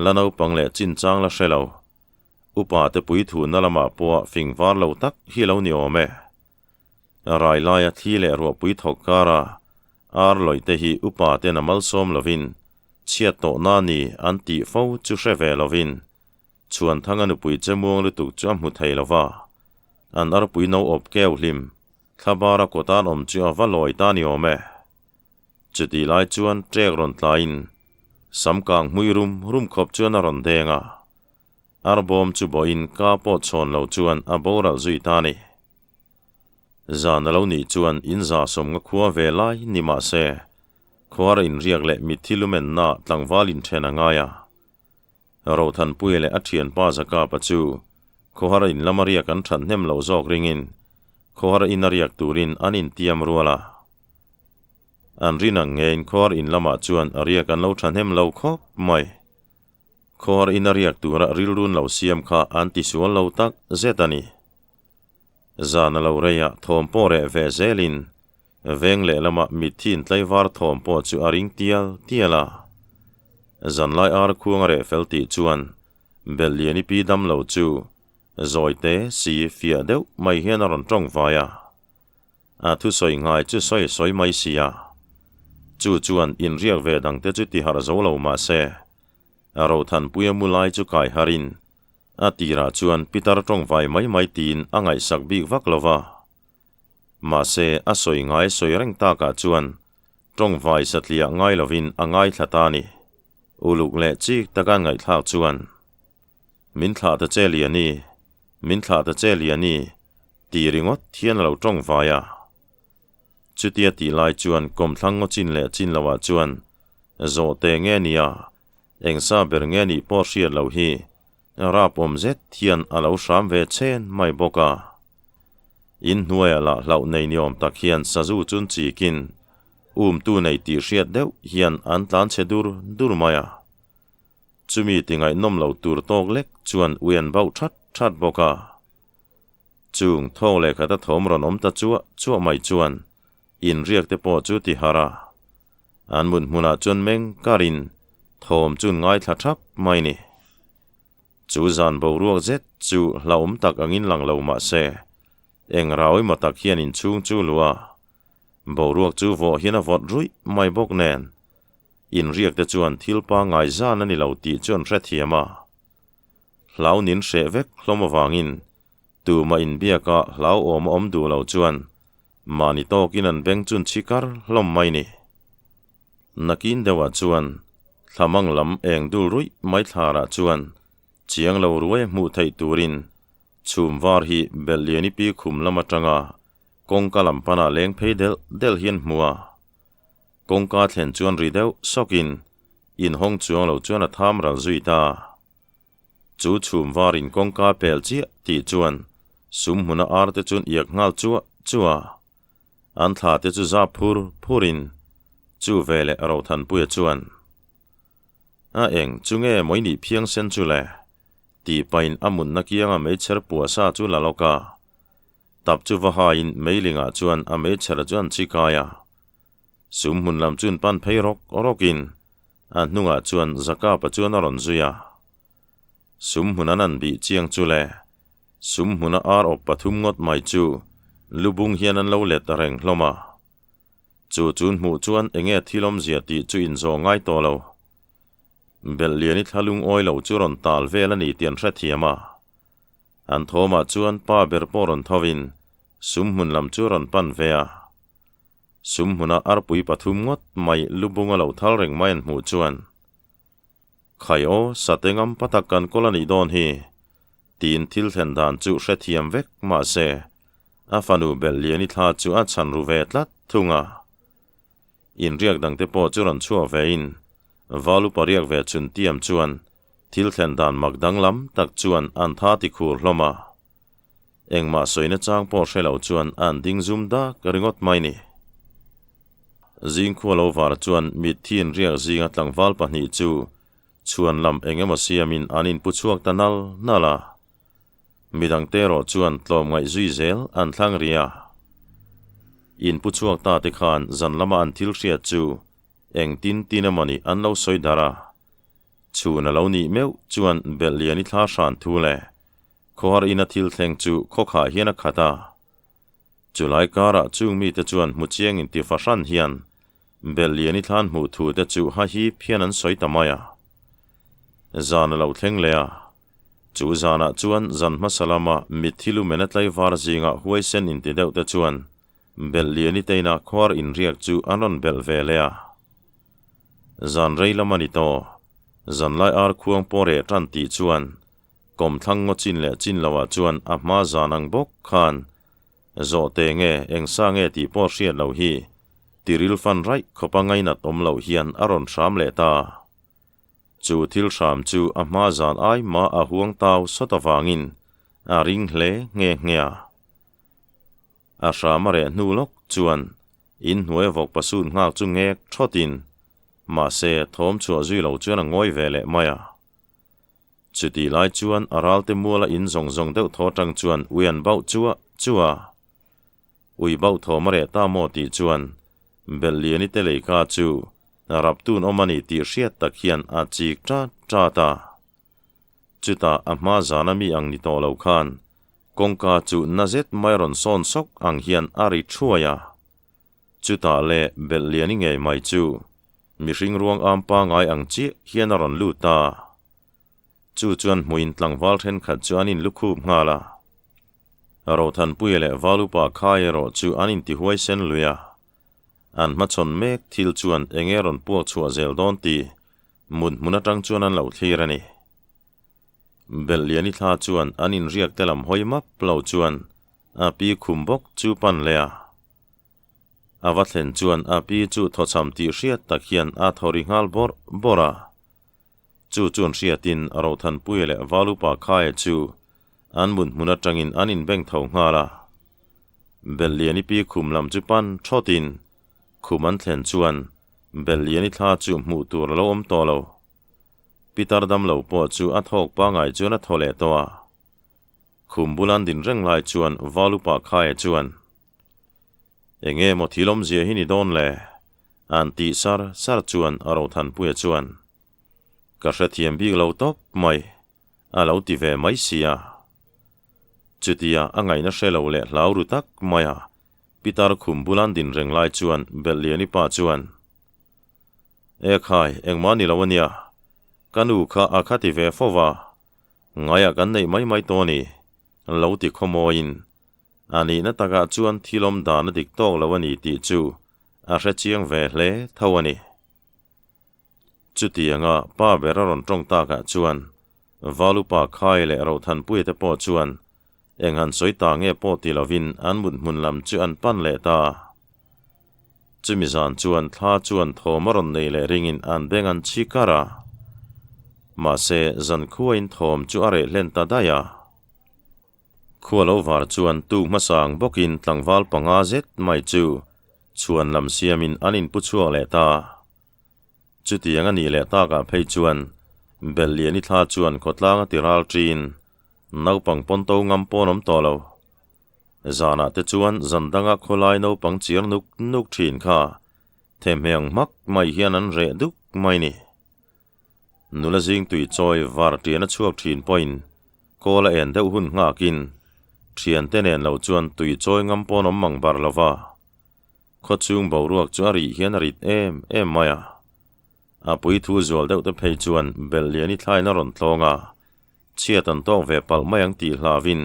la naupang leh chinchang la hre lo, upa te puithu na lamah pawh fing var lo tak hi lo ni awm e. Rai laia thli leh ruahpui thawk kara ar lawih te hi upa ten a malsawm lovin chhiat tawh na ni an tih fo chu hre ve lovin Chhuanthanga nupui che muang lutuk chu a hmu thei lova, an arpui no awp keu hlim thlabara kawtan awm chu a va lawi ta ni awm e. Chutih lai chuan ṭek rawn tlaiin sam kang hmui rum rum khawp chuan a rawn deng a, arbawm chu bawhin ka pawh chhawn lo chuan a boral zui ta ni. Zan a lo nih chuan in za sawmnga khua ve lai ni mah se, khuar inriak leh mitthi lumenna tlangval inthen a ngai a. Rothanpuia leh a thianpa Zakapa chu khawhar in lama riak an that hnem loh zawk ringin khawhar ina riak turin an intiam rual a. An rin ang ngein khawhar in lamah chuan a riak an lo tha hnem lo khawp mai. Khawhar ina riak tura rilrun lo siam kha an tisual lo tak zet a ni. Zan a lo rei a, thawm pawh reh ve zelin veng lehlamah mitthi intlaivar thawm pawh chu a ring tial tial a. Zanlai ar khuang a reh fel tih chuan Belhliani pi dam lo chu zawi te si fiah deuh mai hian a rawn tawng vai a. A thusawi ngai chu sawi sawi mai si a. Chu chuan inriak ve dangte chu ti harh zo lo mah se, Rothanpuia mu lai chu kai harin A tirah chuan pitar tawngvai mai mai tiin a ngaihsak bik vak lo va. Mahse, a sawi ngai sawi reng takah chuan tawngvai satliah ngai lovin a ngaithla ta a ni. Uluk leh chik taka ngaihthlak chuan, Min thlah ta che Liani, min thlah ta che Liani, ti ringawt hian a lo tawngvai a. Chutia tih lai chuan kawmthlang ngaw chin leh chin loah chuan zawhte nge nia Eng sa ber nge nih pawh hriat loh hi rap awm zet hian a lo hram ve chen mai bawk a. In hnuaiah lah hlauh nei ni awm tak hian sazu chun chikin umtu nei tih hriat deuh hian an tlan chhe dur dur mai a. Chumi ti ngaihnawm lo tur tawk lek chuan ui an bauh that that bawk a. Chung thawk leh khat a thawm rawn awm ta chuah chuah mai chuan Inriak te pawh chu ti harh a, an mut hmunah chuan meng karin thawm chu ngaithla thap mai ni. Chu zan boruak zet chu hlauhawm tak angin lang lo mah se, eng rauimaw tak hian inchhung chu luh a, boruak chu vawh hian a vawt ruih mai bawk nen, inriak te chuan thil pangngai zan a ni lo tih chu an hrethiam a. Hlau nin hreh vek hlawm avangin tumah inbiaka hlauhawm a awm duh lo chuan Mahni tawkin an beng chun chhi kar hlawm mai ni. Nakin deuhah chuan thlamang lam eng dul ruih mai thlarah chuan chiang lo ruai hmuh theih turin chhum var hi Belhliani pi khum lam atanga kawngka lam panah leng phei delh delh hian hmu a. Kawngka thlen chuan ri deuh sawkin inhawng chuang lo chuan a tham ral zui ta. Chu chhum varin kawngka pel chiah tih chuan sum hmuna ar te chuan iak nghal chuah chuah a. An thla te chu zap phur phurin chu veleh Rothanpuia chuan, A eng chu nge mawi nih phiang sen chu le? tih pahin a mutna kianga meichher pua sa chu la lawk a. Tap chu va haiin meilingah chuan a meichher chu an chi kai a. Sum hmun lam chuan pan phei rawk rawkin A hnungah chuan Zakapa chuan a rawn zui a. Sum hmun an an bih chiang chu le. Sum hmuna ar awp pathum ngawt mai chu lubung hian an lo let reng hlawm a. Chu chun hmuh chuan enge thil awmzia tih chu inzawh ngai tawh lo. Belhliani thla lungawi lo chu rawn tal vel a ni tih an hrethiam a. An thawmah chuan pa ber pawh rawn thovin sum hmun lam chu rawn pan ve a. Sum hmuna arpui pathum ngawt mai lubunga lo thal reng mai an hmuh chuan, Khai aw, sate ngam pa tak kan kawl a nih dawn hi, tiin thil thlen dan chu hrethiam vek mah se, a fanu Belhliani thla chu a chhan ru ve tlat thung a. Inriak dangte pawh chu rawn chhuak vein Valu pariak ve chhun tiam chuan thil thlen dan mak danglam tak chuan an tha ti khur hlawm a. Engmah sawina chang pawh hre lo chuan an ding zum dak ringawt mai ni. Zingkhua lo var chuan mitthi inriak zinga tlangval pahnih chu chhuan lam eng emaw siamin an inpu chhuak ta nal nal a. Midangte erawh chuan tlawmngaih zui zel an thlang ri a. Inpu chhuak ta te khan zan lama an thil hriat chu eng tin tin emawni an lo sawi darh a. Chhun a lo nih meuh chuan belh lian i thla hran thu leh khawhar ina thil thleng chu khawkhah hian a khat a. Chulai karah chung mite chuan hmu chiang inti fahran hian belh lian i thlan hmuh thu te chu ha hip hian an sawi ta mai a. Zan a lo thleng leh a. Chu zanah chuan zan hmasa lama mitthi lumen a tlaivar zingah huaisen inti deuh te chuan belh lian i teina khuar inriak chu an rawn belh ve leh a. Zan rei lam a ni tawh. Zanlai ar khuang pawh reh tan tih chuan kawmthlang ngaw chin leh chin loah chuan a hma zan ang bawk khan zawhte nge eng sa nge tih pawh hriat loh hi tiril fan raih khawpa ngainat awm loh hian a rawn hram leh ta. Chu thil hram chu a hma zan ai mah a huang tau sawt avangin a ring hle nghe nghe a. A hram a reh hnu lawk chuan In hnuai vawk pasut nghak chu ngek thawtin, mahse thawm chhuah zui lo chuan a ngawi ve leh mai a. Chutih lai chuan a ralte muala in zawng zawng deuh thaw atang chuan ui an bauh chuah chuah a. Ui bauh thawm a reh ta maw tih chuan Belhliani te leika chu raptun awm a ni tih hriat tak hian a chik ṭat ṭat a. Chutah a hma zana mi ang ni tawh lo khan Kawngka chu na zet mai rawn sawn sawk ang hian a ri thuai a. Chutah leh belh liani ngei mai chu mihring ruang am pangai ang chiah hian a rawn lut ta. Chu chuan hmuin tlangval thenkhat chu an inlukhup nghal a. Rothanpuia leh Valupa khai erawh chu an intihuai sen lui a. An hmachhawn mek thil chuan enge rawn puak chhuah zel dawn tih mut hmun atang chuan an lo thlir a ni. Belhliani thla chuan an inriak te lam hawi map lo chuan a pi khum bawk chu pan leh a. A va thlen chuan a pi chu thawchham tih hriat tak hian a thaw ri nghal bawrh bawrh a. Chu chuan hriatin Rothanpuia leh Valupa Khaia chu an mut hmun atangin an inbeng tho nghal a. Belhliani pi khum lam chu pan thawtin khum an thlen chuan Belhliani thla chu hmuh tur a lo awm tawh lo. Pitar damlo pawh chu a thawk pangai chuan a thaw leh tawh a. Khum bulan din reng lai chuan Valupa Khaia chuan, Enge maw thil awmzia hi ni dawn le? An tih sar sar chuan a Rothanpuia chuan, Ka hrethiam bik lo tawp mai, a lo ti ve mai si a. Chutia a ngaihna hre lo leh hlau ru tak mai a, Pitar khum bulan din reng lai chuan Belhliani pa chuan, E khai, engmah ni lo a nia. Ka nu kha a kha ti ve fo va, ngaiah kan neih mai mai tawh a ni, lo ti khawmawiin. A nihna takah chuan thil awm dan a dik tawk lo a ni tih chu a hre chiang ve hle tho a ni. Chutianga pa ber a rawn tawng takah chuan Valupa Khai leh Rothanpuia te pawh chuan eng han sawi ta nge pawh ti lovin an mut hmun lam chu an pan leh ta. Chumi zan chuan thla chuan thawm a rawn nei leh ringin an beng an chhi kar a. Mahse, zan khuain thawm chu a reh hlen ta daih a. Khua lo var chuan tuk hmasang bawkin tlangval panga zet mai chu chhuan lam siamin an inpu chhuak leh ta. Chutiang a nih leh takah phei chuan Belhliani thla chuan khawtlang a ti ral ṭin, naupang pawn to ngam pawn awm tawh lo. Zanah te chuan zan danga khawlai naupang chiar nuk nuk ṭhin kha thehmeh ang hmak mai hian an reh duk mai ni. Nula zing tui chawi var ṭian a chhuak ṭhin pawhin kawl a en deuh hun nghakin ṭhiante nen lo chuan tui chawi ngam pawn awm mang bar lo va. Khawchhung boruak chu a rih hian a rit em em mai a. A pui thu zual deuh te phei chuan Belhliani thlain a rawn tlawng a, chhiat an tawk ve palh mai ang tih hlauhin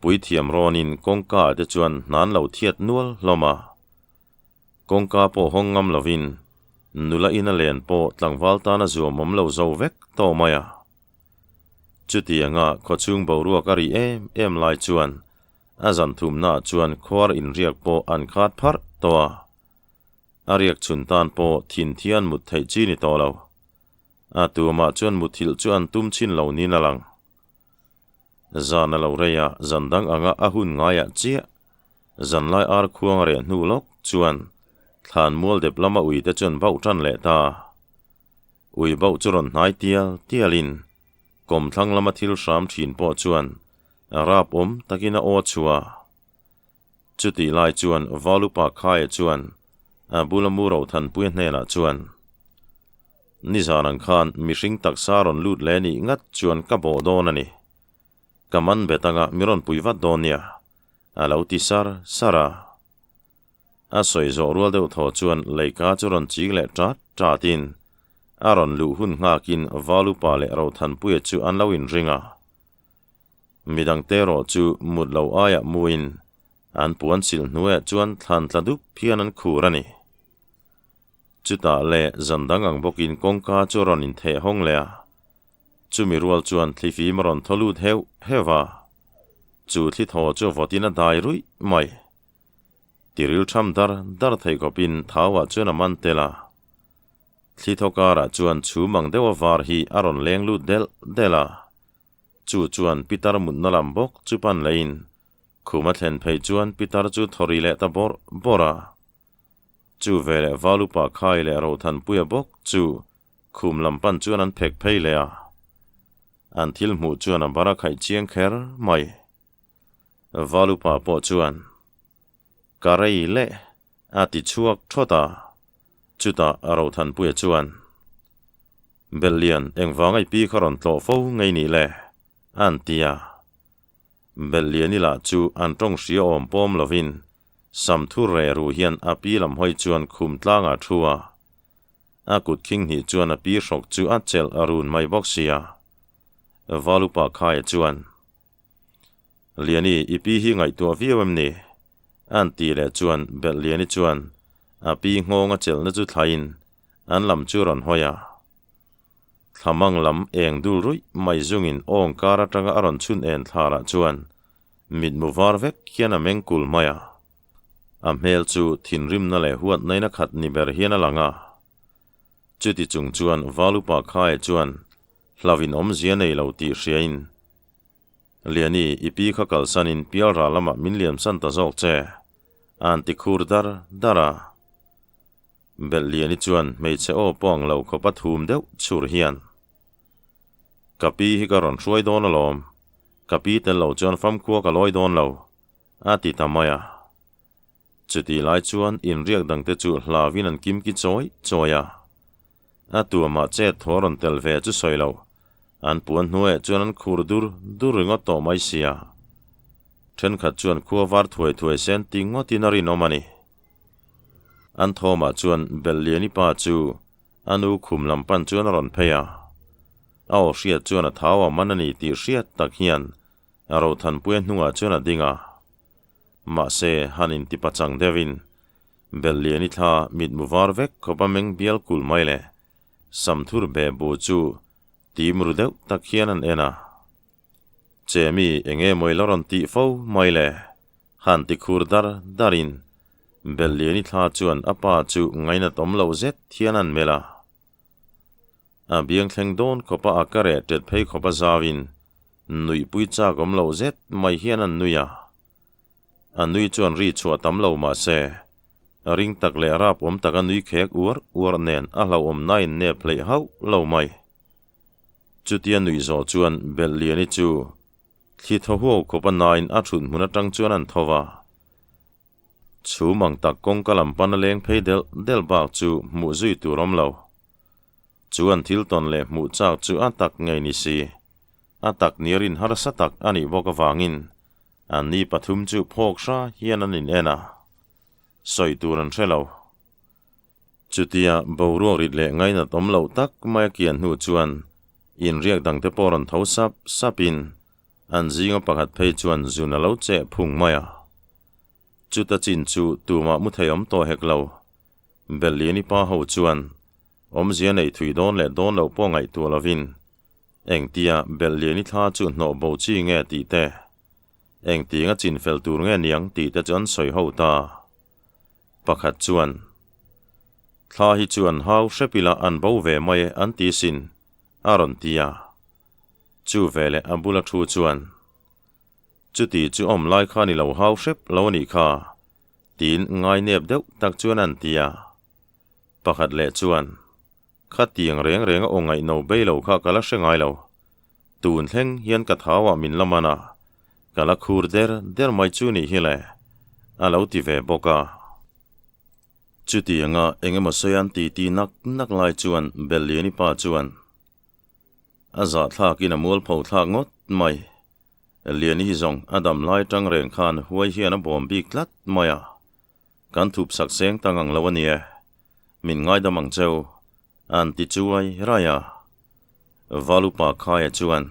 puithiam rawnin kawngka ah te chuan hnan lo thiat nual hlawm a. Kawngka pawh hawng ngam lovin nula ina len pawh tlangval tana zuam awm lo zo vek tawh mai a. Chutianga khawchhung boruak a rih em em lai chuan a zan thumnaah chuan khuar inriak pawh an khat pharh tawh a. A riak chhun tan pawh thin thian mut theih chi ni tawh lo. A tumah chuan muthilh chu an tum chin lo niin a lang. Zan a lo rei a, zan dang anga a hun ngaiah chiah zanlai ar khuang reh hnu lawk chuan thlan mual dep lama uite chuan bauh tan leh ta. Ui bauh chu rawn hnai tial tialin kawmthlang lama thil hram thin pawh chuan rap awm takin a aw chhuah. Chutih lai chuan Valupa Khaia chuan a bula mu Rothanpuia hnenah chuan, Nizan ang khan mihring taksa rawn lut leh nih ngat chuan ka bawh dawn a ni. Ka man bet anga mi rawn pui vat dawn nia, a lo ti sar sar a. A sawi zawh rual deuh thaw chuan leika chu rawn chik leh ṭat ṭatin a rawn luh hun nghakin Valupa leh Rothanpuia chu an lo inring a. Midangte erawh chu mut lo aiah muin an puan silh hnuaiah chuan thlan tla dup hian an khur a ni. Chutah leh zan dang ang bawkin kawngka chu a rawn intheh hawng leh a, chumi rual chuan thlifim a rawn thaw lut heuh heuh a, chu thli thaw chu a vawtin a dai ruih mai. Tiril tham dar dar thei khawpin thauah chuan a man tel a. Thli thaw karah chuan chhum ang deuha var hi a rawn leng lut delh delh a. Chu chuan Pitar mutna lam bawk chu pan leiin khum a thlen phei chuan Pitar chu thaw ri leh ta bawrh bawrh a. Chu veleh Valupa Khai leh Rothanpuia bawk chu khum lam pan chuan an phek phei leh a. An thil hmuh chuan a bar a khaih chiang kher mai. Valupa pawh chuan, Ka rei leh A ti chhuak thawt a, chutah Rothanpuia chuan, Belhlian, engvanga i pi kha rawn tlawh fo ngei nih le? a an ti a. Belhliani lah chu an tawng hria awm pawm lovin Samthur reh ruh hian a pi lam hawi chuan khum tlangah thu a. A kut khing hnih chuan a pi hrawk chu a chelh a run mai bawk sia. Valupa Khaia chuan, Liani, i pi hi ngaihtuah viau em ni? An ti leh chuan Belh Liani chuan a pi nghawng a chelhna chu thlaiin an lam chu rawn hawi a. Thlamang lam eng dul ruih mai zungin awng kar atanga a rawn chhun en thlarah chuan mitmu var vek hian a meng kul mai a. A hmel chu thinrimna leh huatnain a khat ni ber hian a lang a. Chuti chung chuan Valupa Khaia chuan Hlauhin awmzia nei lo tih hriain Liani, i pi kha kalsanin pialra lamah min liamsan ta zawk che, a'n ti khur dar dar a. Belh Liani chuan hmeichhe aw pawh ang lo khawpa thum deuh chhur hian, Ka pi hi ka rawn hruai dawn alawm, ka pi tel lo chuan famkhua ka lawi dawn lo, a ti ta mai a. Chutih lai chuan inriak dangte chu hlauin an kimki chawi chawi a. A tuamah chet thaw rawn tel ve chu sawi lo, an puan hnuaiah chuan an khur dur dur ringawt tawh mai sia. Thenkhat chuan khua var thuai thuai sen ti ngawtin a rinawm a ni. An thawmah chuan Belhliani pa chu a nu khum lam pan chuan a rawn phei a. A aw hriat chuan a thau a man a ni tih hriat tak hian Rothanpuia hnungah chuan a ding a. Mahse, han intipachang deuhin Belhliani thla mitmu var vek khawp a meng bial kulh mai le. Samthur be bu chu tim ru deuh tak hian an en a. Chemi eng nge mawi la rawn tih fo mai le? Han ti khur dar darin Belhliani thla chuan a pa chu ngainat awm loh zet hian an melh a. A biang thleng dawn khawpa a ka reh tet phei khawpa zauin nuihpui chak awm loh zet mai hian an nui a. A nui chuan ri chhuah tam lo mah se, ring tak leh rap awm taka nui khek uar uar nen a hlauhawm nain nep hleih hauh lo mai. Chutia nuih zawh chuan Belhliani chu thli thaw huau khawp a nain a thut hmun atang chuan an tho va. Chhum ang tak kawngka lam pan a leng phei delh delh bak chu hmuh zui tur awm lo. Chu an thil tawn leh hmuh chak chu a tak ngei ni si. A tak ni rin harsa tak a nih bawk avangin An ni pathum chu phawk hra hian an in en a, sawi tur an hre lo. Chutia boruak rit leh ngainat awm loh tak mai a kian hnu chuan inriak dangte pawh rawn tho sap sapin an zinga pakhat phei chuan zun a lo cheh phung mai a. Chuta chin chu tumah mu thei awm tawh hek lo. Belhliani pa ho chuan awmzia neih thui dawn leh dawn loh pawh ngaihtuah lovin Engtia Belhliani thla chu hnawh bo chi nge tih te, engtinga chin fel tur nge niang tih te chu an sawi ho ta. Pakhat chuan. Thla hi chu an hau hrep ila an bo ve mai e an ti sin, a rawn ti a. Chu veleh a bula thu chuan, Chuti chu awm lai kha ni lo hau hrep lo a nih kha, tiin ngai nep deuh tak chuan an ti a. Pakhat leh chuan, Khatiang reng reng a aw ngaihno bei lo kha ka la hre ngai lo. Tun thleng hian ka thauah min la man a, ka la khur der der mai chu nih hi le, a lo ti ve bawk a. Chutianga eng emaw sawi an ti ti nak nak lai chuan Belliani pa chuan a zahthlakin a mualpho thlak ngawt mai. Liani hi zawng a dam lai tang reng khan huai hian a bawm bik tlat mai a, kan thup sak seng ta ngang lo a ni e, min ngaidam ang cheu, an ti chuai rai a. Valupa Khaia chuan.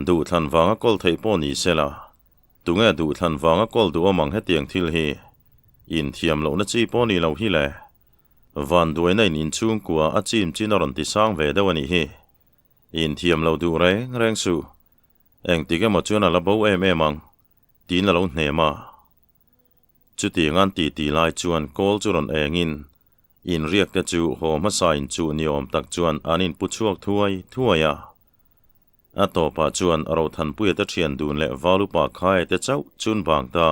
Duhthlan vanga kawl theih pawh ni se la, tunge duhthlan vanga kawl duh awm ang hetiang thil hi? Inthiam lohna chi pawh ni lo hi le. Vanduaina in inchhungkua a chim chin a rawn ti sang ve deuh a nih hi. Inthiam lo duh reng reng suh. Engtik emaw chuan a la bo em em ang, tiin a lo hnem a. Chutiang an ti ti lai chuan kawl chu rawn engin, inriak te chu haw hmasa in chuh ni awm tak chuan an inpu chhuak thuai thuai a. A tawpah chuan Rothanpuia te thian dun leh Valupa Khaia te chauh chun bang ta.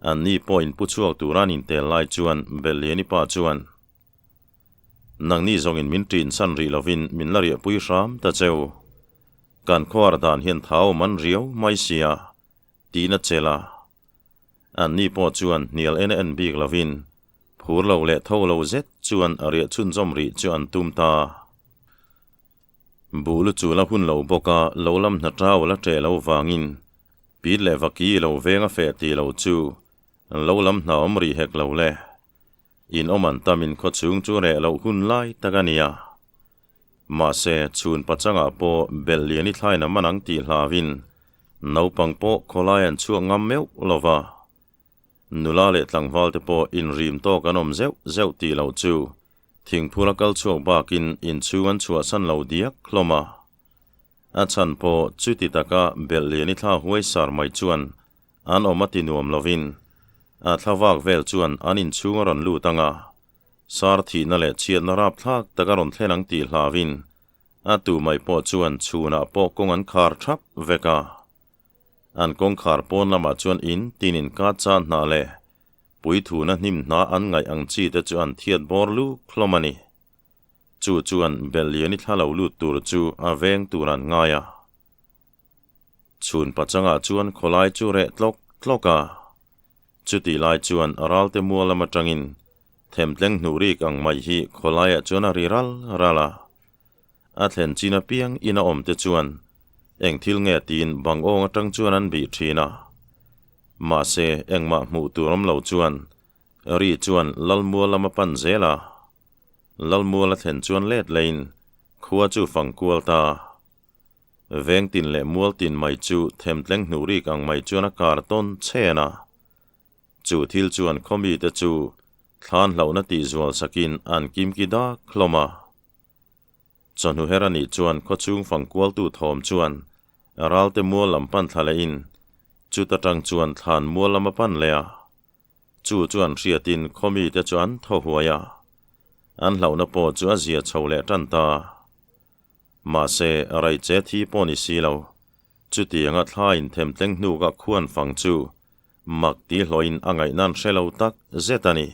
An ni pawh inpu chhuak tura an intel lai chuan Belliani pa chuan, Nangni zawngin min ṭin san rih lovin min la riahpui hram ta cheu. Kan khuar dan hian thau man riau mai sia, tiin a chelh a. An ni pawh chuan hnial en en bik lovin phur lo leh tho lo zet chuan a riah chhunzawm rih chu an tum ta. Buh lu chu la hun lo bawk a, lo lam hna tau la ṭeh lo vangin pit leh vaki lo veng a feh tih lo chu lo lam hna awm rih hek lo le. In awm an tamin khawchhung chu reh loh hun lai tak a nia. Mahse, chhun pachangah pawh belh lian i thlain a man ang tih hlauin naupang pawh khawlai an chhuak ngam meuh lo va. Nula leh tlangval te pawh inrim tawk an awm zeuh zeuh tih loh chu thingphura kal chhuak bakin inchhung an chhuahsan lo diak hlawm a. A chhan pawh chuti taka belh lian i thla huai sar mai chuan an awm a ti nuam lovin a thla vak vel chuan an inchhung a rawn lut ang a. Sar thihna leh chhiatna rapthlak tak a rawn thlen ang tih hlauin a tu mai pawh chuan chhunah pawh kawng an khar thap vek a. An kawngkhar pawn lamah chuan in tinin ka chan hna leh puithuna hnim hna an ngaih ang chi te chu an thiat bawr luk hlawm a ni. Chu chuan Belliani thla lo lut tur chu a veng tur an ngai a. Chhun pachangah chuan khawlai chu reh tlawk tlawk a. Chutih lai chuan ralte mual lam atangin themtleng hnuh rik ang mai hi khawlaiah chuan a ri ral ral a. A thlen chin apiang in a awm te chuan eng thil nge tiin bang awng atang chuan an bih thin a. Mahse engmah hmuh tur awm lo chuan ri chuan Lalmual lam a pan zel a. Lalmual a thlen chuan let lein khua chu fang kual ta. Veng tin leh mual tin mai chu themtleng hnuh rik ang mai chuan a kar tawn chhen a. Chu thil chuan khawmite chu thlan hlauhna tihzual sakin an kimki dak hlawm a. Chawhnu her a nih chuan khawchhung fangkualtu thawm chuan ralte mual lam pan thla lehin chuta tang chuan thlan mual lam a pan leh a. Chu chuan hriatin khawmite chu an thaw huai a, an hlauhna pawh chu a zia chho leh tan ta. Mahse, raiche thi pawh ni si lo, chutianga thla inthemtleng hnukah khuan fang chu mak ti hlawhin a ngaihnan hre lo tak zet a ni.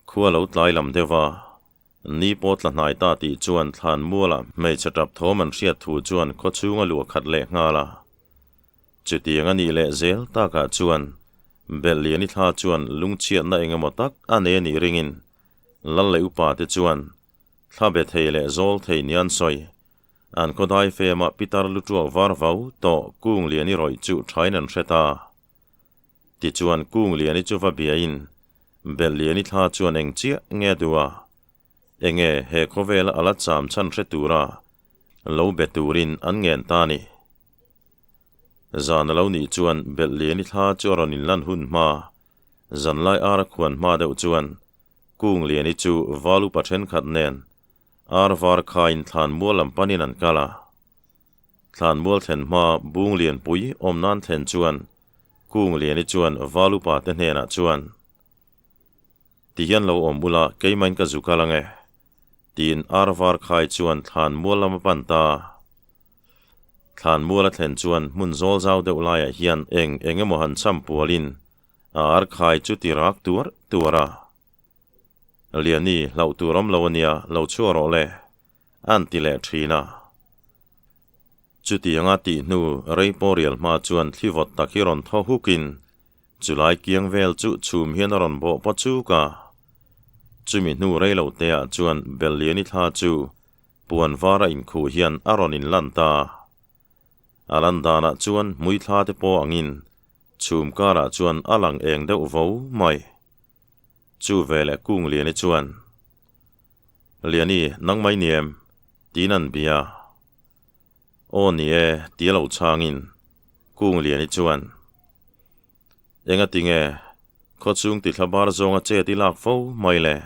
Khua lo tlai lam deuh a, ni pawh tla hnai ta tih chuan thlan mualah hmeichhe tap thawm an hriat thu chuan khawchhung a luah khat leh nghal a. Chutiang a nih leh zel takah chuan Belhliani thla chuan lungchhiatna eng emaw tak a nei a nih ringin Lal leh upa te chuan thla be thei leh zawl thei nia an sawi. An khawdai femah pitar lutuak var vau tawh Kungliani rawih chu thain an hre ta. Tichuan Kungliani chu va biain Belhliani thla chuan eng chiah nge duh a? Enge he khawvela a la cham chhan hre tura lo be turin an ngen ta ni. Zan a lo nih chuan Belhliani thla chu a rawn inlan hun hma, zanlai ar a khuan hma deuh chuan Kungliani chu val upa thenkhat nen ar var khain thlan mual lam panin an kal a. Thlan mual thlen hma bung lianpui awm nan thlen chuan Kungliani chuan val upa te hnenah chuan. Tihian lo awm ula, keimahin ka zu kal ang e. Tiin ar var khai chuan thlan mual lam a pan ta. Thlan mual a thlen chuan hmun zawl zau deuh laiah hian eng eng emaw han cham pualin a ar khai chu ti rak tuar tuar a. Liani, hlauh tur awm lo a nia, lo chhuah rawh le, a'n ti leh thin a. Chutianga tih hnu rei pawh rial hma chuan thli vawt tak hi rawn thaw hukin Chulai kiang vel chu chhum hian a rawn bawh paw chuk a. Chumi hnu rei lo te ah chuan Belliani thla chu puan var a inkhuh hian a rawn inlan ta. A lan danah chuan hmui thla te pawh angin chhum karah chuan a lang eng deuh vo mai. Chu veleh Kung Liani chuan, Liani, nangmah i ni em? tiin an bia. Aw ni e, ti a lo chhangin Kung Liani chuan, Enga tinge, khawchhung ti thla bar zawnga chet i lak fo mai le?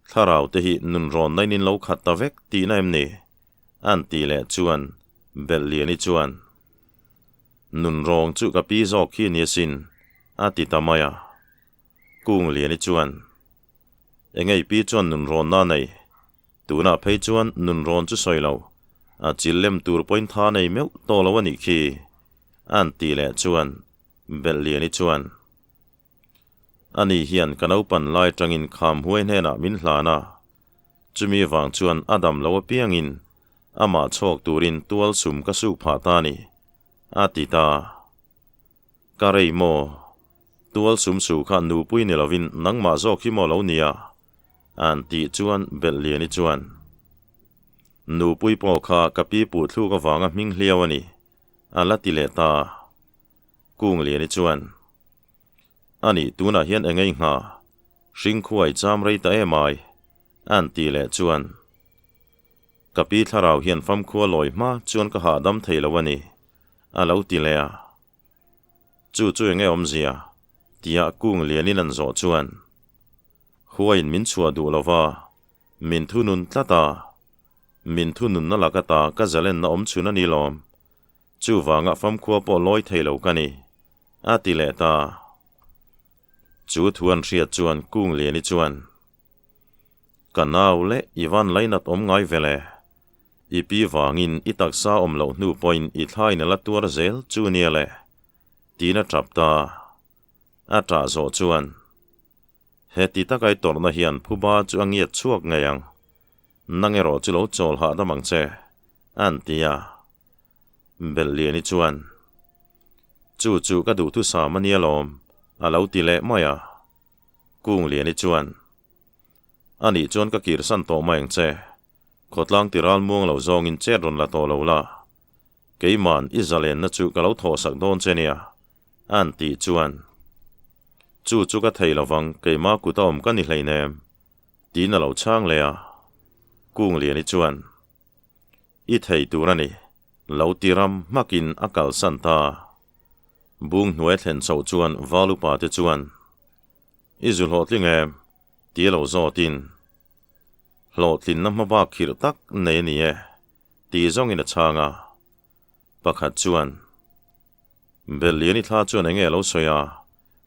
Thlarau te hi nun rawn nain in lo khat ta vek tihna em ni? A'n tih leh chuan Belh Liani chuan, Nun rawng chu ka pi zawk khi ni asin, a ti ta mai a. Kung Liani chuan, Engei pi chuan nun rawnna a nei? Tunah phei chuan nunrawn chu sawi lo, a chil lem tur pawhin tha nei meuh tawh lo a nih khi, a'n tih leh chuan Belhliani chuan, Ani hian ka naupan lai tangin kham huai hnenah min hlan a, chumi vang chuan a dam lo apiangin amah chhawk turin tual sum ka suk phah ta a ni, a ti ta. Ka rei maw? Tual sum su kha nupui ni lovin nangmah zawk hi maw lo nia? An tih chuan Belhliani chuan, Nupui pawh kha ka pi puh thluk avanga hming hliau a ni, a la ti leh ta. Kungliani chuan, A nih tunah hian eng ei ngha? Hringkhuai cham rei ta em ai? An tih leh chuan, Ka pi thlarau hian famkhua lawi hma chuan ka hahdam thei lo a ni, a lo ti leh a. Chu chu enge awmzia? Tia kung lianin an zawh chuan, Huain min chhuah duh lo va, min thunun tlat a. Min thununna laka ta ka zalenna awm chhun a ni lawm. Chuvanga famkhua pawh lawi thei lo ka ni, a ti leh ta. Chu thu an hriat chuan kung liani chuan, Ka nau leh i van lainat awm ngai ve le. I pi vangin i taksa awm loh hnu pawhin i thlain a la tuar zel chu nia le, tiin a tap ta. A tah zawh chuan, Heti takai tawrhna hian phuba chu a ngiat chhuak ngei ang. Nang erawh chu lo chawl hahdam ang che, a'n ti a. Belhliani chuan, Chu chu ka duhthusam a nia lawm, a lo ti leh mai a. Kungliani chuan, Anih chuan ka kirsan tawh mai ang che. Khawtlang ti ral muang lo zawngin chet rawn la tawh lo la, keima'n i zalenna chu ka lo thawhsak dawn che nia, a'n tih chuan, Chu chu ka thei lovang, keima kut a awm ka ni hleinem, tiin a lo chhang leh a. Kungliani chuan, I thei tur a ni, lo ti ram hmakin a kalsan ta. Bung hnuai thlen chhoh chuan Valupa te chuan, I zu hlawhtling em? Ti lo zawtin, Hlawhtlinna hma bak khirh tak nei a ni e, ti zawngin a chhang a. Pakhat chuan, Belliani thla chuan enge a lo sawi a?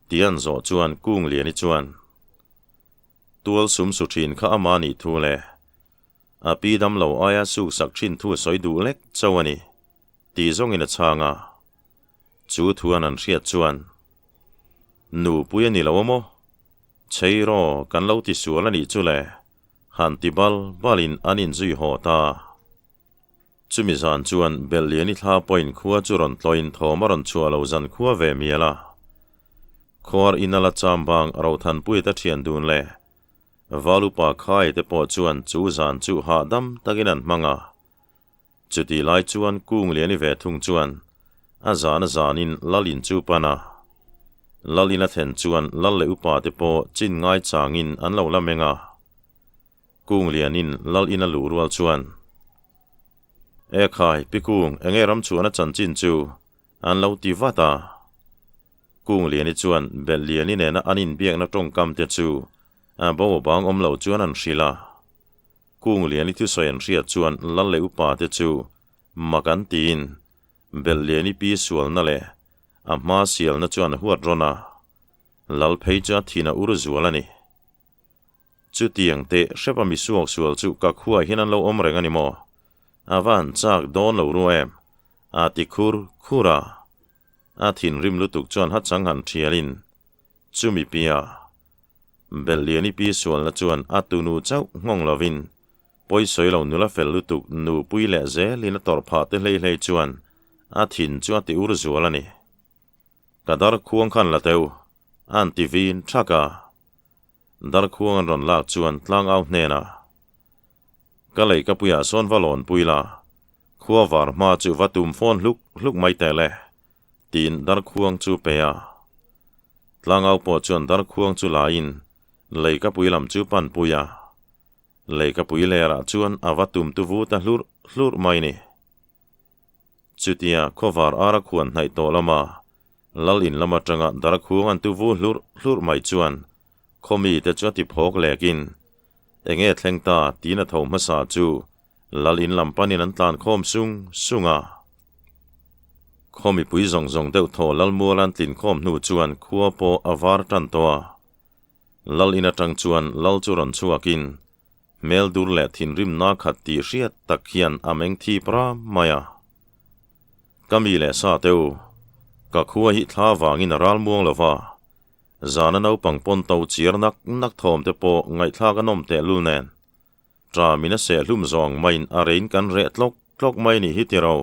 ti an zawh chuan Kungliani chuan, Tual sum su thin kha ama nih thu le, a pi dam lo aia suksak thin thu a sawi duh lek chauh a ni, ti zawngin a chhang a. Chu thu an an hriat chuan, Nupui a ni lo a maw? Cheiraw, kan lo ti sual a nih chu le, han ti bal balin an inzui haw ta. Chumi zan chuan Belhliani thla pawhin khua chu rawn tlawhin thawm a rawn chhuah lo zan khua ve mial a. Khuar ina la cham bang Rothanpuia te thian dun le Valupa Khaia te pawh chuan chu zan chu hahdam takin an hmang a. Chutih lai chuan Kungliani ve thung chuan a zan a zanin Lalin chu pan a. Lalin a thlen chuan Lal leh upa te pawh chin ngai changin an lo la meng a. Kunglianin Lalin a luh rual chuan, E khai, Pi Kung, enge ramchhuahna chanchin chu? an lo ti vat a. Kungliani chuan Belhliani nena an inbiakna tawngkam te chu a bo bang awm lo chuan an hrilh a. Kungliani thusawi an hriat chuan Lal leh upa te chu mak an tiin Belhliani pi sualna leh a hma sialna chu an huat rawn a, Lal phei chu a thin a ur zual a ni. Chutiang teh hrep a mi suak sual chu ka khuaah hian an lo awm reng a ni maw? A va han chak dawn lo ru em? A ti khur khur a. A thinrim lutuk chuan hachang han thialin chumi pia Belhliani pi sualna chuan a tunu chauh nghawng lovin pawisawi lo nula fel lutuk nupui leh zelin a tawrh phah te hlei hlei chuan a thin chu a ti ur zual a ni. Ka dar khuang khan la teu, an ti vin thak a. Darkhuang an rawn lak chuan tlangau hnenah, Ka lei ka puiah sawn va lawn pui la, khua var hma chu va tum fawn hluk hluk mai teh le, tiin darkhuang chu pe a. Tlangau pawh chuan darkhuang chu laiin lei ka pui lam chu pan pui a. Lei ka pui lerah chuan a va tum tu vu ta hlurh hlurh mai ni. Chutia khawvar ara khuan hnaih tawh lama Lal in lam atanga darkhuang an tu vu hlurh hlurh mai chuan khaw mite chu a ti phawk lekin, Enge thleng ta? tiin a tho hmasa chu Lal in lam panin an tlan khawm sung sung a. Khaw mipui zawng zawng deuh thaw Lal mual an tlin khawm hnu chuan khua pawh a var tan tawh a. Lal in atang chuan Lal chu rawn chhuakin hmel dur leh thinrimna khat tih hriat tak hian a meng thip ram mai a. Ka mi leh sa te u, ka khua hi thla vangin a ral muang lo va, zana naupang pawn to chiar nak nak thawm te pawh ngaihthlak a nawm tehlul nen, ṭamin a seh hlum zawng maiin a rein kan reh tlawk tlawk mai nih hi tiro.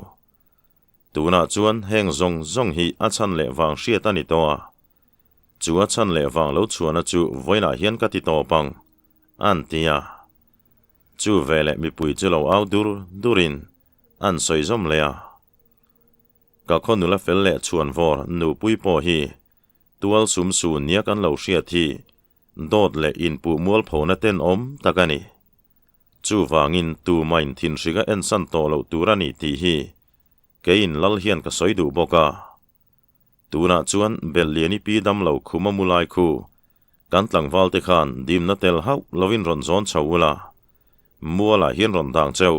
Tunah chuan heng zawng zawng hi a chhan leh vang hriat a ni tawh a. Chu a chhan leh vang lo chhuahna chu vawiinah hian ka ti tawp ang, an ti a. Chu veleh mipui chu lo au dur durin an sawi zawm leh a. Ka khaw nula fel leh chhuanvawr nupui pawh hi tual sum su nia kan lo hriat hi dawt leh inpuh mualphona tenawm tak a ni. Chuvangin tumain thinhrik a ensan tawh loh tur a ni tih hi keiin lal hian ka sawi duh bawk a. Tunah chuan Belhliani pi dam lo khum a mu lai khu kan tlangval te khan dimna tel hauh lovin rawn zawn chho ula, mualah hian rawn dang cheu,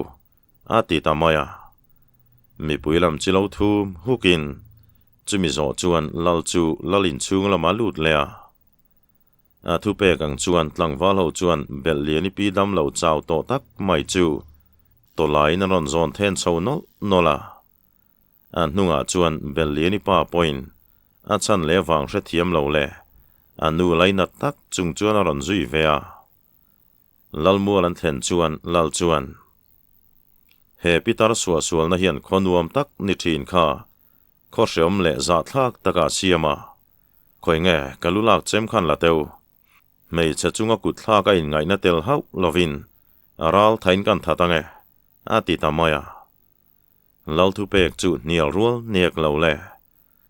a ti ta mai a. Mipui lam chi lo thum hukin chumi zawh chuan lal chu lal inchhung lamah lut leh a. A thupek ang chuan tlangval ho chuan Belhliani pi dam lo chau tawh tak mai chu tawlaiin an rawn zawn then chho nawlh nawlh a. A hnungah chuan Belliani pa pawhin a chhan leh vang hrethiam lo leh a nu lainat tak chung chuan a rawn zui ve a. Lalmual an thlen chuan Lal chuan, He pitar suahsualna hian khaw nuam tak ni thin kha khaw hreawm leh zahthlak takah siam a, khawi nge ka lu lak chem khan la teu. Hmeichhe chunga kutthlak a inngaihna tel hauh lovin a ral thain kan that ang e, a ti ta mai a. Lalthupek chu hnial rual niak lo le,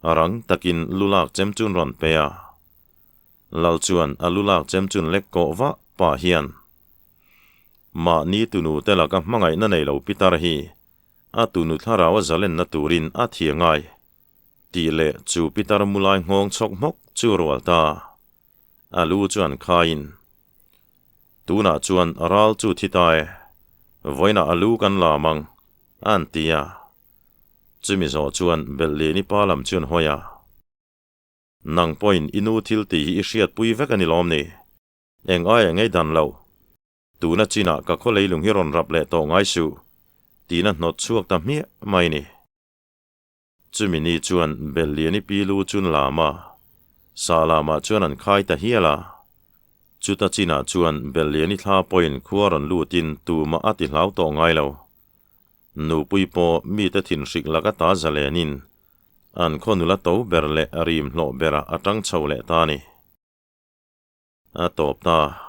a rang takin lu lak chem chun rawn pe a. Lal chuan a lu lak chem chun lek kawh vah pah hian, Mahni tunu te laka hmangaihna nei lo pitar hi a tunu thlarau a zalenna turin a thi angai, tih leh chu pitar mulai nghawng chhawk hmawk chu rual ta. A lu chuan khaiin, Tunah chuan ral chu thi ta e, vawiinah a lu kan lam ang, an ti a. Chumi zawh chuan Belhliani pa lam chuan hawi a. Nang pawhin i nu thil tih hi i hriatpui vek a ni lawm ni? Eng aia ngei dan lo. Tuna chinah ka khaw leilung hi rawn rap leh tawh ngai suh, tiin a hnawt chhuak ta hmiah mai ni. Chumi ni chuan Belhliani pi lu chun lam a, sa lamah chuan an khai ta hial a. Chuta chinah chuan Belhliani thla pawhin khua rawn lutin tumah a ti hlau tawh ngai lo. Nupui pawh mite thinhrik laka ta zalenin an khaw nula to ber leh rim hlawh berah a tang chho leh ta a ni. A tawp ta.